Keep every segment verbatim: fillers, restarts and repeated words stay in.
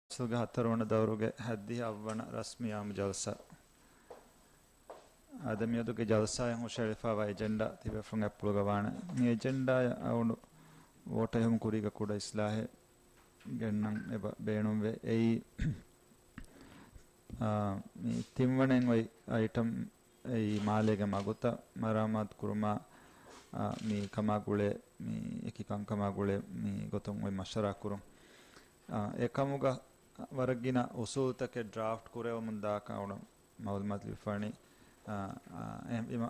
ކައުންސިލްގެ ހަތަރުވަނަ ދައުރުގެ ހައްދިހަ އަށްވަނަ ރަސްމީ އާއްމު ޖަލްސާ. އާދެ، މިއަދުގެ ޖަލްސާއިން ހުށަހެޅިފައިވާ އެޖެންޑާ ތިބޭފުޅުން އަތްޕުޅުގަ ވާނެ. މި އެޖެންޑާއަށް އަޅުގަނޑު ވޯޓަށް އެހުމުން ކުރީގަ ކުޑަ އިސްލާހެއް ގެންނަން އެބަ ބޭނުންވޭ. އެއީ، އާ، މި ތިންވަނައިން އޮތް އައިޓަމް އެއީ މާލޭގެ މަގުތައް މަރާމާތު ކުރުމާ، އާ، މި ކަމާ ގުޅޭ، މި އެކި ކަންކަމާ ގުޅޭ މި ގޮތުން އޮތް މަޝްވަރާ ކުރުން. އާ، އެކަމުގަ ވަރަށް ގިނަ އުސޫލުތަކެއް ޑްރާފްޓް ކުރެވެމުން ދާކަށް އަޅުގަނޑު މައުލޫމާތު ލިބިފަވަނީ. އާ، އާ، އެހެންވީމަ،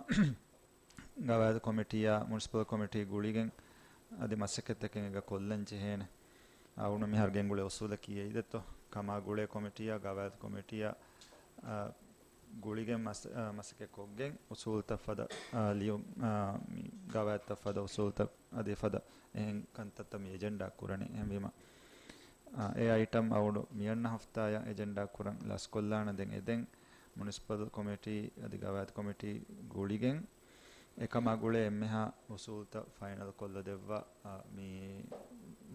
ގަވާއިދު ކޮމިޓީއާ މުނިސިޕަލް ކޮމިޓީ ގުޅިގެން އަދި މަސައްކަތްތަކެއް އެގަ ކޮށްލަން ޖެހޭނެ. އަޅުގަނޑު މިހާރު ގެންގުޅޭ އުސޫލަކީ އެއީ ދެއްތޯ؟ ކަމާ ގުޅޭ ކޮމިޓީއާ ގަވާއިދު ކޮމިޓީއާ، އާ، ގުޅިގެން މަސް-، އާ، މަސައްކަތް ކޮށްގެން އުސޫލުތައް ފަދަ، އާ، ލިޔުން، އާ، މި ގަވާއިދުތައް ފަދަ އުސޫލުތައް އަދި ފަދަ އެހެން ކަންތައްތައް މި އެޖެންޑާ ކުރަނީ. އެހެންވީމަ، އާ، އެ އައިޓަމް އަޅުގަނޑު މިއަންނަ ހަފްތާއަށް އެޖެންޑާ ކުރަން ލަސްކޮށްލާނަން. ދެން އެދެން މުނިސިޕަލް ކޮމިޓީ އަދި ގަވާއިދު ކޮމިޓީ ގުޅިގެން އެކަމާ ގުޅޭ އެންމެހާ އުސޫލުތައް ފައިނަލް ކޮށްލަދެއްވާ، އާ، މި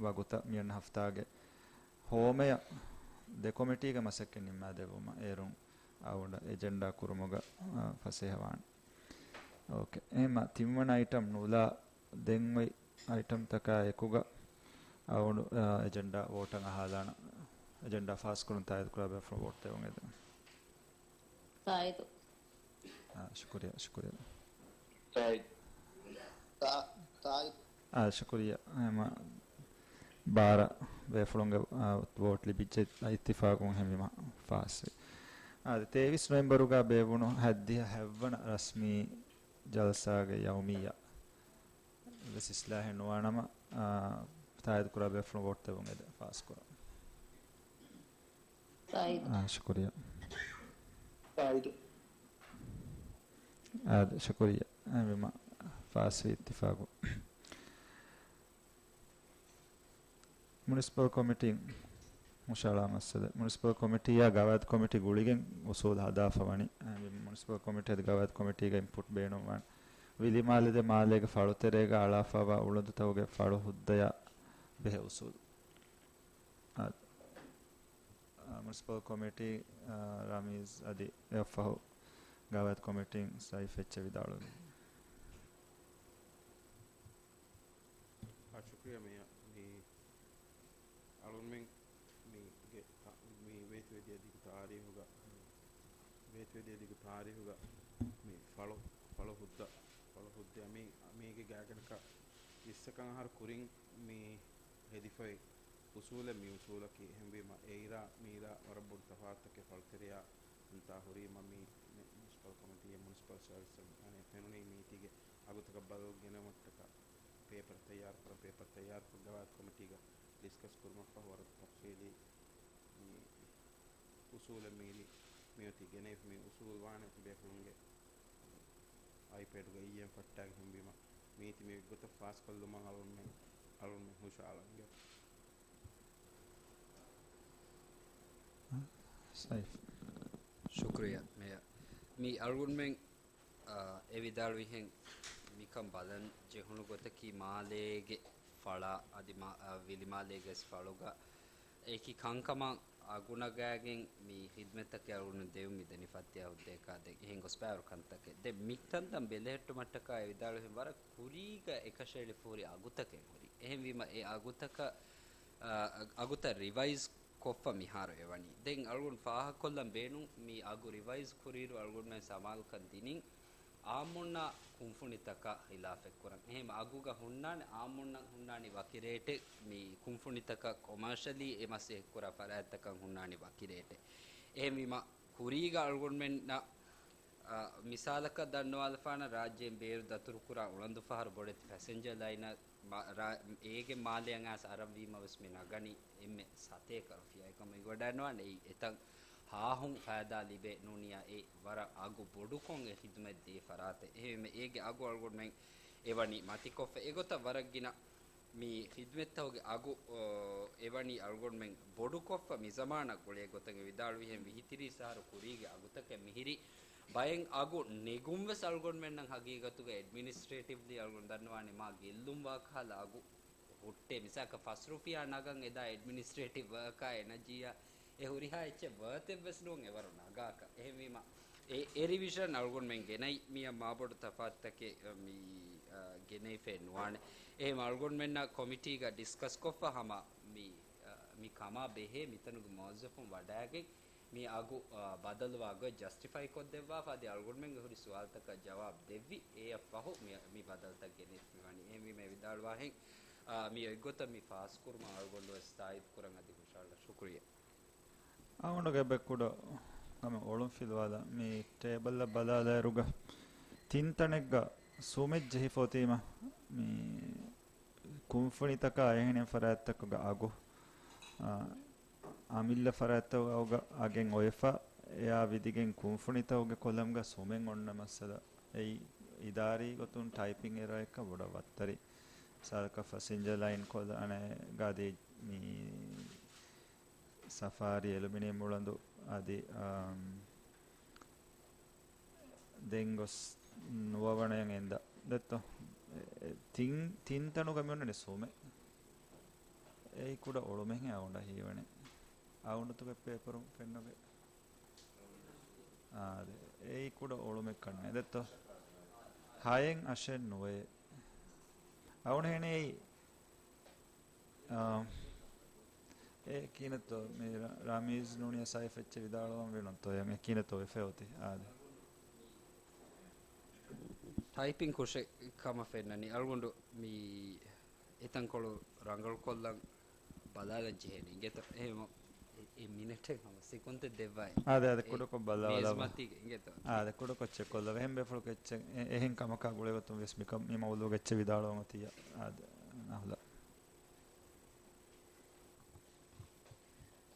ވަގުތަށް މިއަންނަ ހަފްތާގެ ހޯމަޔަށް ދެ ކޮމިޓީގެ މަސައްކަތް ނިންމާދެއްވުމަށް އޭރުން އަޅުގަނޑަށް އެޖެންޑާ ކުރުމުގަ، އާ، ފަސޭހަވާނެ. އޯކޭ. އެހެންމަ ތިންވަނަ އައިޓަމް ނުލާ ދެން އޮތް އައިޓަމްތަކާ އެކުގަ އަޅުގަނޑު، އާ، އެޖެންޑާ ވޯޓަށް އަހާލާނަ. އެޖެންޑާ ފާސްކުރުން ތާއީދު ކުރާ ބޭފުޅުން ވޯޓް ދެވުން އެދެން. ތާއީދު. އާ، ޝުކުރިއްޔާ، ޝުކުރިއްޔާ. ތާއީދު. ތާ-، ތާއީދު. އާ، ޝުކުރިއްޔާ. ހަމަ ބާރަ ބޭފުޅުންގެ، އާ، ވޯޓް ލިބިއްޖެ އިއްތިފާގުން ހެންވީމަ ފާސްވި. އާދެ، ތޭވީސް ނޮވެމްބަރުގަ ބޭއްވުނު ހައްދިހަ ހަތްވަނަ ރަސްމީ ޖަލްސާގެ ޔައުމިއްޔާ ވެސް އިސްލާހެއް ނުވާނަމަ، އާ، ތާއީދު ކުރާ ބޭފުޅުން ވޯޓް ދެވުން އެދެން ފާސްކުރަން. ތާއީދު. އާ، ޝުކުރިއްޔާ. ތާއީދު. އާދެ، ޝުކުރިއްޔާ. އެހެންވީމަ ފާސްވި އިއްތިފާގު. މުނިސިޕަލް ކޮމިޓީން ހުށަހަޅާ މައްސަލަ. މުނިސިޕަލް ކޮމިޓީއާ ގަވާއިދު ކޮމިޓީ ގުޅިގެން އުސޫލު ހަދާފަ ވަނީ. އެހެންވީމަ މުނިސިޕަލް ކޮމިޓީ އަދި ގަވާއިދު ކޮމިޓީގެ އިންޕުޓް ބޭނުންވާނެ. ވިލިމާލެ ދެ މާލޭގެ ފަޅުތެރޭގަ އަޅާފައިވާ އުޅަނދުތަކުގެ ފަޅު ހުއްދަޔާ ބެހޭ އުސޫލު. އާ، މުނިސިޕަލް ކޮމިޓީ، އާ، ރަމީޒް އަދި އެއަށްފަހު ގަވާއިދު ކޮމިޓީން ސައިފް އެއްޗެއް ވިދާޅުވި. އާ، ޝުކުރިއްޔާ މޭޔަރ. މި އަޅުންމެން މީގެ ތާ-، މި ވޭތުވެދިޔަ ދިގު ތާރީހުގަ، ވޭތުވެދިޔަ ދިގު ތާރީހުގަ މި ފަޅު، ފަޅު ހުއްދަ، ފަޅު ހުއްދަ މި، މީގެ ގާތްގަނޑަކަށް ވިއްސަކަށް އަހަރު ކުރިން މި ހެދިފައި އުސޫލެއް މި އުސޫލަކީ. އެހެންވީމަ އެއިރާ މިއިރާ ވަރަށް ބޮޑު ތަފާތުތަކެއް ފަޅުތެރެޔާ އިންތާ ހުރީމަ މި މުނިސިޕަލް ކޮމިޓީއެއް މުނިސިޕަލް ސަރވިސް އަނެއް ފެނުނީ މީތީގެ އަގުތަކަށް ބަދަލު ގެނެވުމަށްޓަކާ ޕޭޕަރު ތައްޔާރުކުރަން. ޕޭޕަރު ތައްޔާރުކޮށް ގަވާއިދު ކޮމިޓީގަ ޑިސްކަސް ކުރުމަށްފަހު ވަރަށް ތަފްސީލީ މި އުސޫލެއް މީރި މިއޮތީ ގެނެވިފަ މި އުސޫލު ވާނެ ތިބޭފުޅުންގެ އައިޕޭޑުގައި އެއްޗެއް ފައްޓާގެ ހެންވީމަ މީތި މި އެއްގޮތަށް ފާސްކޮށްލުމަށް އަޅުންމެ، އަޅުންމެ ހުށައަޅަން. ސައިފް. ޝުކުރިއްޔާ މޭޔަރ. މި އަޅުގަނޑުމެން އާ، އެ ވިދާޅުވިހެން މިކަން ބަލަން ޖެހުނު ގޮތަކީ މާލޭގެ ފަޅާ އަދި މާ-، އާ، ވިލިމާލޭގެ ފަޅުގަ އެކި ކަންކަމަށް އަގު ނަގާގެން މި ހިދުމަތްތަކެއް އަޅުގަނޑު ދެވުން މި ދެނިފައްތިޔާ ހުއްދައަކާ ދެން އެހެން ގޮސް ބައިވަރު ކަންތަކެއް. ދެން މިކަންތައް ބެލެހެއްޓުމަށްޓަކާ އެ ވިދާޅުވިހެން ވަރަށް ކުރީގަ އެކަށައެޅިފަ ހުރި އަގުތަކެއް ހުރި. އެހެންވީމަ އެ އަގުތަކަށް، އާ، އަގުތައް ރިވައިޒް ކޮށްފަ މިހާރު އެވަނީ. ދެން އަޅުގަނޑު ފާހަގަކޮށްލަން ބޭނުން މި އަގު ރިވައިޒް ކުރިއިރު އަޅުގަނޑުމެން ސަމާލުކަން ދިނިން އާއްމުންނާ ކުންފުނިތަކަށް ހިލާފެއް ކުރަން. އެހެން އަގުގަ ހުންނާނެ އާއްމުންނަށް ހުންނާނީ ވަކި ރޭޓެއް، މި ކުންފުނިތަކަށް ކޮމާޝަލީ އެ މަސް އެހެއްކުރާ ފަރާތްތަކަށް ހުންނާނީ ވަކި ރޭޓެއް. އެހެންވީމަ ކުރީގަ އަޅުގަނޑުމެންނަށް އާ، މިސާލަކަށް ދަންނަވާލަފާނަ ރާއްޖޭން ބޭރު ދަތުރުކުރާ އުޅަނދުފަހަރު ބޮޑެތި ފެސެންޖަރ ލައިނަށް މަ-، ރާ-، އޭގެ މާލެއަށް އައިސް އަރަންވީމަ ވެސް މި ނަގަނީ އެންމެ ސަތޭކަ ރުފިޔާ. އެކަމަކު މި ވަޑައިނުވާނެ އެއީ އެތައް ހާހުން ފައިދާ ލިބޭ ނޫނިޔާ އެ ވަރަށް އަގު ބޮޑުކޮށް އެ ޚިދުމަތް ދޭ ފަރާތެއް. އެހެންވެ އޭގެ އަގު އަޅުގަނޑުމެން އެވަނީ މަތިކޮށްފަ. އެގޮތަށް ވަރަށް ގިނަ މި ޚިދުމަތްތަކުގެ އަގު، އޯ، އެވަނީ އަޅުގަނޑުމެން ބޮޑުކޮށްފަ މިޒަމާނަށް ގުޅޭ ގޮތަށް އެ ވިދާޅުވިހެން ވިހި ތިރީސް އަހަރު ކުރީގެ އަގުތަކެއް މިހިރީ ބައެއް އަގު ނެގުން ވެސް އަޅުގަނޑުމެންނަށް ހަގީގަތުގަ އެޑްމިނިސްޓްރޭޓިވްލީ އަޅުގަނޑު ދަންނަވާނެ މާ ގެއްލުން ވާ ކަހަލަ އަގު ހުއްޓޭ. މިސާލަކަށް ފަސް ރުފިޔާ ނަގަން އެދާ އެޑްމިނިސްޓްރޭޓިވް ވަރކާ އެނަޖީއާ އެ ހުރިހާ އެއްޗެއް ވާތެއްވެސް ނޫން އެވަރު ނަގާކަށް. އެހެންވީމަ އެ، އެ ރިވިޝަން އަޅުގަނޑުމެން ގެނައި މިއަށް މާބޮޑު ތަފާތުތަކެއް މި، އަ، ގެނެވިފައެއް ނުވާނެ. އެހެން އަޅުގަނޑުމެންނާ ކޮމިޓީގަ ޑިސްކަސްކޮށްފަ ހަމަ މި، އަ، މި ކަމާ ބެހޭ މިތަނުގެ މުވައްޒަފުން ވަޑައިގެން މި އަގު، އަ، ބަދަލުވާ ގޮތް ޖަސްޓިފައި ކޮށްދެއްވާފަ އަދި އަޅުގަނޑުމެންގެ ހުރި ސުވާލުތަކަށް ޖަވާބު ދެއްވި އެއަށް ފަހު މި، މި ބަދަލުތައް ގެނެސް މި ވަނީ. އެހެންވީމަ އެ ވިދާޅުވާހެން، އާ، މި އޮތްގޮތަށް މި ފާސްކުރުމަށް އަޅުގަނޑު ވެސް ތާއީދު ކުރަން އަދި ހުށަހަޅާ. ޝުކުރިއްޔާ. އަޅުގަނޑުގެ އެބަ ކުޑަ ކަމެއް އޮޅުން ފިލުވާލަން. މި ޓޭބަލްއަށް ބަލާލާއިރުގަ ތިން ތަނެއްގަ ސުމެއް ޖެހިފަ އޮތީމަ މި ކުންފުނިތަކާ އެހެނެއް ފަރާތްތަކުގަ އަގު، އާ، އަމިއްލަ ފަރާތްތަކުގަ އަގެއް އޮވެފަ، އެއާ ވިދިގެން ކުންފުނިތަކުގެ ކޮލަމްގަ ސުމެއް އޮންނަ މައްސަލަ. އެއީ އިދާރީ ގޮތުން ޓައިޕިން އެރާއަކަށް ބޮޑަށް ވައްތަރި. މިސާލަކަށް ފަސިންޖަ ލައިން ކޮލަމްގަ އަދި މި ސަފާރީ އެލުމިނިއަމް އުޅަނދު އަދި، އާ، ދެން ގޮސް ނުވަވަނަޔަށް އެނދަ. ދެއްތޯ؟ އެ، އެ، ތިން، ތިން ތަނުގަ މި އޮންނަނީ ސުމެއް. އެއީ ކުޑަ އޮޅުމެއްހެން އަޅުގަނޑަށް ހީވަނީ. އަޅުގަނޑުގެ ޕޭޕަރު ފެންނަމޭ. އާ، އާދެ. އެއީ ކުޑަ އޮޅުމެއްކަންނޭ. ދެއްތޯ؟ ހައެއް އަށެއް ނުވައެއް. އަޅުގަނޑު ހީވަނީ އެއީ އާ، އެ ކިހިނެއްތޯ މި ރަ-، ރަމީޒް ނޫނިޔާ ސައިފް އެއްޗެއް ވިދާޅުވަން ވީނުންތޯ އެ ކިހިނެއްތޯ ވެފަ އޮތީ؟ އާދެ. ޓައިޕިން ކުށެއް ކަމަށް ފެންނަނީ. އަޅުގަނޑު މި އެތަންކޮޅު ރަނގަޅުކޮށްލަން ބަލާލަން ޖެހޭނެ. އިނގޭތޯ؟ އެހެން އެ މިނެޓެއް ހަމަ ސެކުންތެއް ދެއްވާ. އާދެ، އާދެ، އެ ކުޑަކޮށް ބަލާ، ބަލާ. މޭޒުމަތީގަ އިނގޭތޯ؟ އާދެ، ކުޑަކޮށް ޗެކްކޮށްލަ. އެހެން ބޭފުޅަކު އެއްޗެއް އެ-، އެހެން ކަމަކާ ގުޅޭގޮތުން ވެސް މިކަ-، މި މައުޟޫގެ އެއްޗެއް ވިދާޅުވަމު ތިޔަ. އާދެ، ނަހުލާ.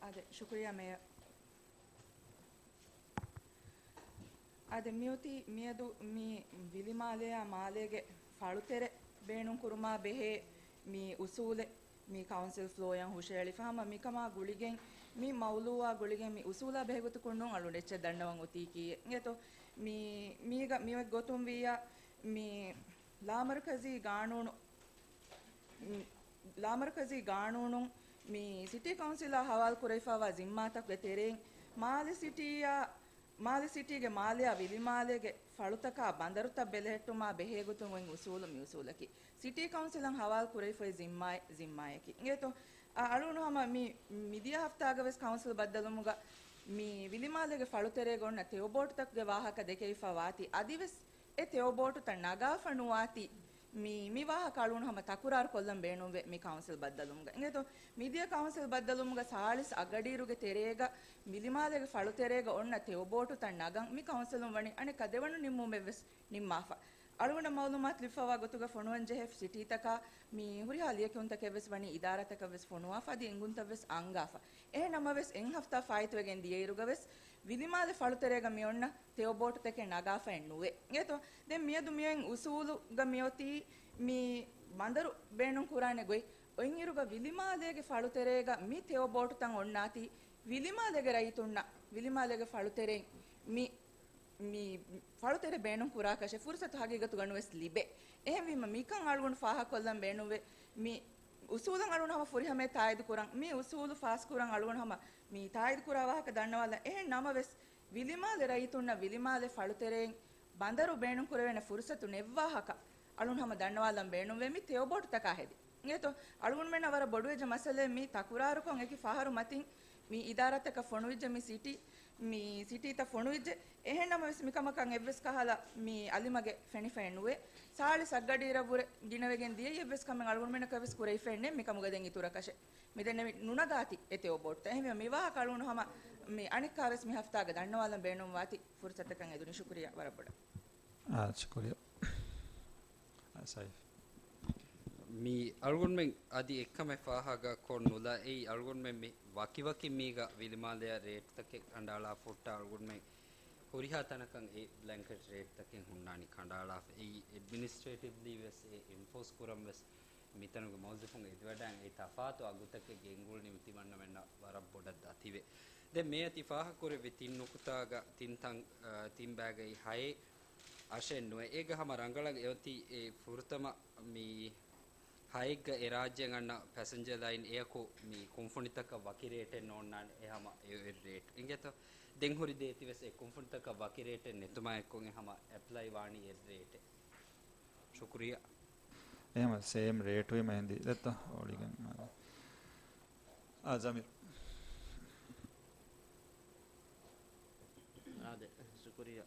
އާދެ، ޝުކުރިއްޔާ މޭޔަރ. އާދެ، މިއޮތީ މިއަދު މި ވިލިމާލެއާ މާލޭގެ ފަޅުތެރެ ބޭނުންކުރުމާ ބެހޭ މި އުސޫލެއް މި ކައުންސިލް ފްލޯއަށް ހުށައެޅިފަ ހަމަ މިކަމާ ގުޅިގެން، މި މައުލޫއާ ގުޅިގެން މި އުސޫލާ ބެހޭގޮތަކުން ނޫން އަޅުގަނޑު އެއްޗެއް ދަންނަވަން އޮތީކީއެއް. އިނގޭތޯ؟ މި، މީގަ، މިއޮތް ގޮތުން ވިއްޔާ މި ލާމަރުކަޒީ ގާނޫނު މި ލާމަރުކަޒީ ގާނޫނުން މި ސިޓީ ކައުންސިލާ ހަވާލު ކުރެވިފައިވާ ޒިންމާތަކުގެ ތެރެއިން މާލެ ސިޓީއާ، މާލެ ސިޓީގެ މާލެއާ ވިލިމާލޭގެ ފަޅުތަކާ ބަނދަރުތައް ބެލެހެއްޓުމާ ބެހޭގޮތުން އޮތް އުސޫލު މި އުސޫލަކީ. ސިޓީ ކައުންސިލަށް ހަވާލު ކުރެވިފައި ޒިންމާއެއް، ޒިންމާއެކީ. އިނގޭތޯ؟ އަ، އަޅުގަނޑު ހަމަ މި މިދިޔަ ހަފްތާގަ ވެސް ކައުންސިލް ބައްދަލުވުމުގަ މި ވިލިމާލޭގެ ފަޅުތެރޭގަ އޮންނަ ތެޔޮ ބޯޓުތަކުގެ ވާހަކަ ދެކެވިފަ ވާތީ އަދިވެސް އެ ތެޔޮ ބޯޓުތައް ނަގާފަ ނުވާތީ، މި، މި ވާހަކަ އަޅުގަނޑު ހަމަ ތަކުރާރު ކޮށްލަން ބޭނުންވޭ މި ކައުންސިލް ބައްދަލުވުމުގަ. އިނގޭތޯ، މިދިޔަ ކައުންސިލް ބައްދަލުވުމުގަ ސާޅީސް އަށްގަޑިއިރުގެ ތެރޭގަ ވިލިމާލޭގެ ފަޅުތެރޭގަ އޮންނަ ތެޔޮ ބޯޓުތައް ނަގަން މި ކައުންސިލުން ވަނީ އަނެއްކާ ދެވަނަ ނިންމުމެއް ވެސް ނިންމާފަ. އަޅުގަނޑަށް މައުލޫމާތު ލިބިފައިވާ ގޮތުގަ ފޮނުވަން ޖެހޭ ސިޓީތަކާ މި ހުރިހާ ލިޔެކިޔުންތަކެއް ވެސް ވަނީ އިދާރާތަކަށް ވެސް ފޮނުވާފަ އަދި އެންގުންތައް ވެސް އަންގާފަ. އެހެން ނަމަވެސް އެއް ހަފްތާ ފާއިތުވެގެން ދިޔައިރުގަ ވެސް ވިލިމާލެ ފަޅުތެރޭގަ މި އޮންނަ ތެޔޮ ބޯޓުތަކެއް ނަގާފައެއް ނުވޭ. އިނގޭތޯ؟ ދެން މިއަދު މިއޮތް އުސޫލުގަ މިއޮތީ މި ބަނދަރު ބޭނުން ކުރާނެ ގޮތް. އޮތްއިރުގަ ވިލިމާލޭގެ ފަޅުތެރޭގަ މި ތެޔޮ ބޯޓުތައް އޮންނާތީ ވިލިމާލޭގެ ރައްޔިތުންނަށް ވިލިމާލޭގެ ފަޅުތެރެއިން މި، މި ފަޅުތެރެ ބޭނުން ކުރާކަށެއް ފުރުސަތު ހަގީގަތުގަ ނުވެސް ލިބޭ. އެހެންވީމަ މިކަން އަޅުގަނޑު ފާހަގަކޮށްލަން ބޭނުންވޭ. މި އުސޫލަށް އަޅުގަނޑު ހަމަ ފުރިހަމަޔަށް ތާއީދު ކުރަން. މި އުސޫލު ފާސްކުރަން އަޅުގަނޑު ހަމަ މި ތާއީދު ކުރާ ވާހަކަ ދަންނަވާލަން. އެހެން ނަމަވެސް، ވިލިމާލެ ރައްޔިތުންނަށް ވިލިމާލެ ފަޅުތެރެއިން ބަނދަރު ބޭނުންކުރެވޭނެ ފުރުސަތު ނެއްވާހަކަ އަޅުން ހަމަ ދަންނަވާލަން ބޭނުންވޭ މި ތެޔޮ ބޯޓުތަކާ ހެދި. އިނގޭތޯ؟ އަޅުގަނޑުމެންނަށް ވަރަށް ބޮޑުވެއްޖެ މައްސަލައެއް މި ތަކުރާރުކޮށް އެކި ފަހަރު މަތިން މި އިދާރާތަކަށް ފޮނުވިއްޖެ މި ސިޓީ، މި ސިޓީތައް ފޮނުވިއްޖެ. އެހެން ނަމަވެސް މިކަމަކަށް އެއްވެސް ކަހަލަ މި އަލިމަގެ ފެނިފައެއް ނުވޭ. ސާޅީސް އަށްގަޑިއިރަށްވުރެ ގިނަވެގެން ދިޔައީ އެއްވެސް ކަމެއް އަޅުގަނޑުމެންނަކަށް ވެސް ކުރެވިފައެއް ނެތް މިކަމުގަ ދެން އިތުރަކަށެއް. މިދެންނެވި ނުނަގާތި އެ ތެޔޮ ބޯޓުތައް. އެހެންވީމަ މި ވާހަކަ އަޅުގަނޑު ހަމަ މި އަނެއްކާވެސް މި ހަފްތާގަ ދަންނަވާލަން ބޭނުންވާތީ ފުރުސަތަކަށް އެދުނީ. ޝުކުރިއްޔާ ވަރަށް ބޮޑަށް. އާ، ޝުކުރިއްޔާ. އާ، ސައިފް. މި އަޅުގަނޑުމެން އަދި އެއްކަމެއް ފާހަގަ ކޮށް ނުލާ. އެއީ އަޅުގަނޑުމެން މި ވަކިވަކި މީގަ ވިލިމާލެއަށް ރޭޓްތަކެއް ކަނޑައަޅާފަ ހުއްޓާ އަޅުގަނޑުމެން ހުރިހާ ތަނަކަށް އެ ބްލެންކެޓް ރޭޓްތަކެއް ހުންނާނީ ކަނޑައަޅާފަ. އެއީ އެޑްމިނިސްޓްރޭޓިވްލީ ވެސް އެ އެންފޯސް ކުރަން ވެސް މިތަނުގެ މުވައްޒަފުން އެދިވަޑައި އެ ތަފާތު އަގުތަކެއް ގެންގުޅުނީ ތިމަންނަމެންނަށް ވަރަށް ބޮޑަށް ދަތިވޭ. ދެން މޭޔަ ތި ފާހަގަކުރެއްވި ތިން ނުކުތާގަ ތިން ތަން، އަ، ތިން ބައިގައި ހައެއް އަށެއް ނުވޭ. އޭގަ ހަމަ ރަނގަޅަށް އެއޮތީ އެ ފުރަތަމަ މި ހައެއްގަ އެ ރާއްޖޭން އަންނަ ޕެސެންޖަރ ލައިން އެއަކު މި ކުންފުނިތަކަށް ވަކި ރޭޓެއް ނޯންނާނެ އެހަމަ އެ ރޭޓް އިނގޭތޯ. ދެން ހުރި ދޭތި ވެސް އެ ކުންފުނިތަކަށް ވަކި ރޭޓެއް ނެތުމާއެކު އެހަމަ އެޕްލައި ވާނީ އެ ރޭޓެއް. ޝުކުރިއްޔާ. އެހެމަ ސޭމް ރޭޓުވީމަ ހެނދި ދެއްތޯ އޮޅިގެން. އާ، ޒަމީރު. އާދެ، ޝުކުރިއްޔާ.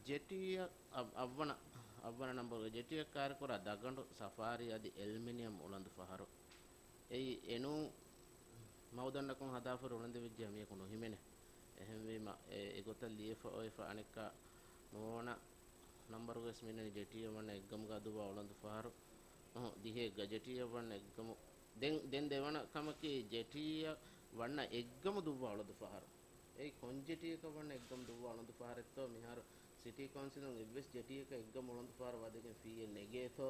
ޖެޓީއަށް އަށް-، އަށްވަނަ، އަށްވަނަ ނަންބަރުގެ ޖެޓީއަށް ކާރިކުރާ ދަގަނޑު ސަފާރީ އަދި އެލްމިނިއަމް އުޅަނދު ފަހަރު. އެއީ އެނޫން މައުދަންނަކުން ހަދާފަރު އުޅެނދެވިއްޖެ މީހަކު ނުހިމެނޭ. އެހެންވީމަ، އެ، އެގޮތަށް ލިޔެފަ އޮވެފަ އަނެއްކާ ނުވަވަނަ ނަންބަރުގަވެސް މިނަނީ ޖެޓީއަށް ވަންނަ އެއްގަމުގަ ދުއްވާ އުޅަނދު ފަހަރު. އަހަ، ދިހައެއްގަ ޖެޓީއަށް ވަންނަ އެއްގަމު. ދެން، ދެން ދެވަނަ ކަމަކީ ޖެޓީއަށް ވަންނަ އެއްގަމު ދުއްވާ އުޅަނދު ފަހަރު. އެއީ ކޮން ޖެޓީއަކަށް ވަންނަ އެއްގަމު ދުއްވާ އުޅަނދު ފަހަރެއްތޯ؟ މިހާރު ސިޓީ ކައުންސިލުން އެއްވެސް ޖެޓީއަކަށް އެއްގަމު އުޅަނދު ފަހަރު ވަދެގެން ފީއެއް ނެގޭތޯ؟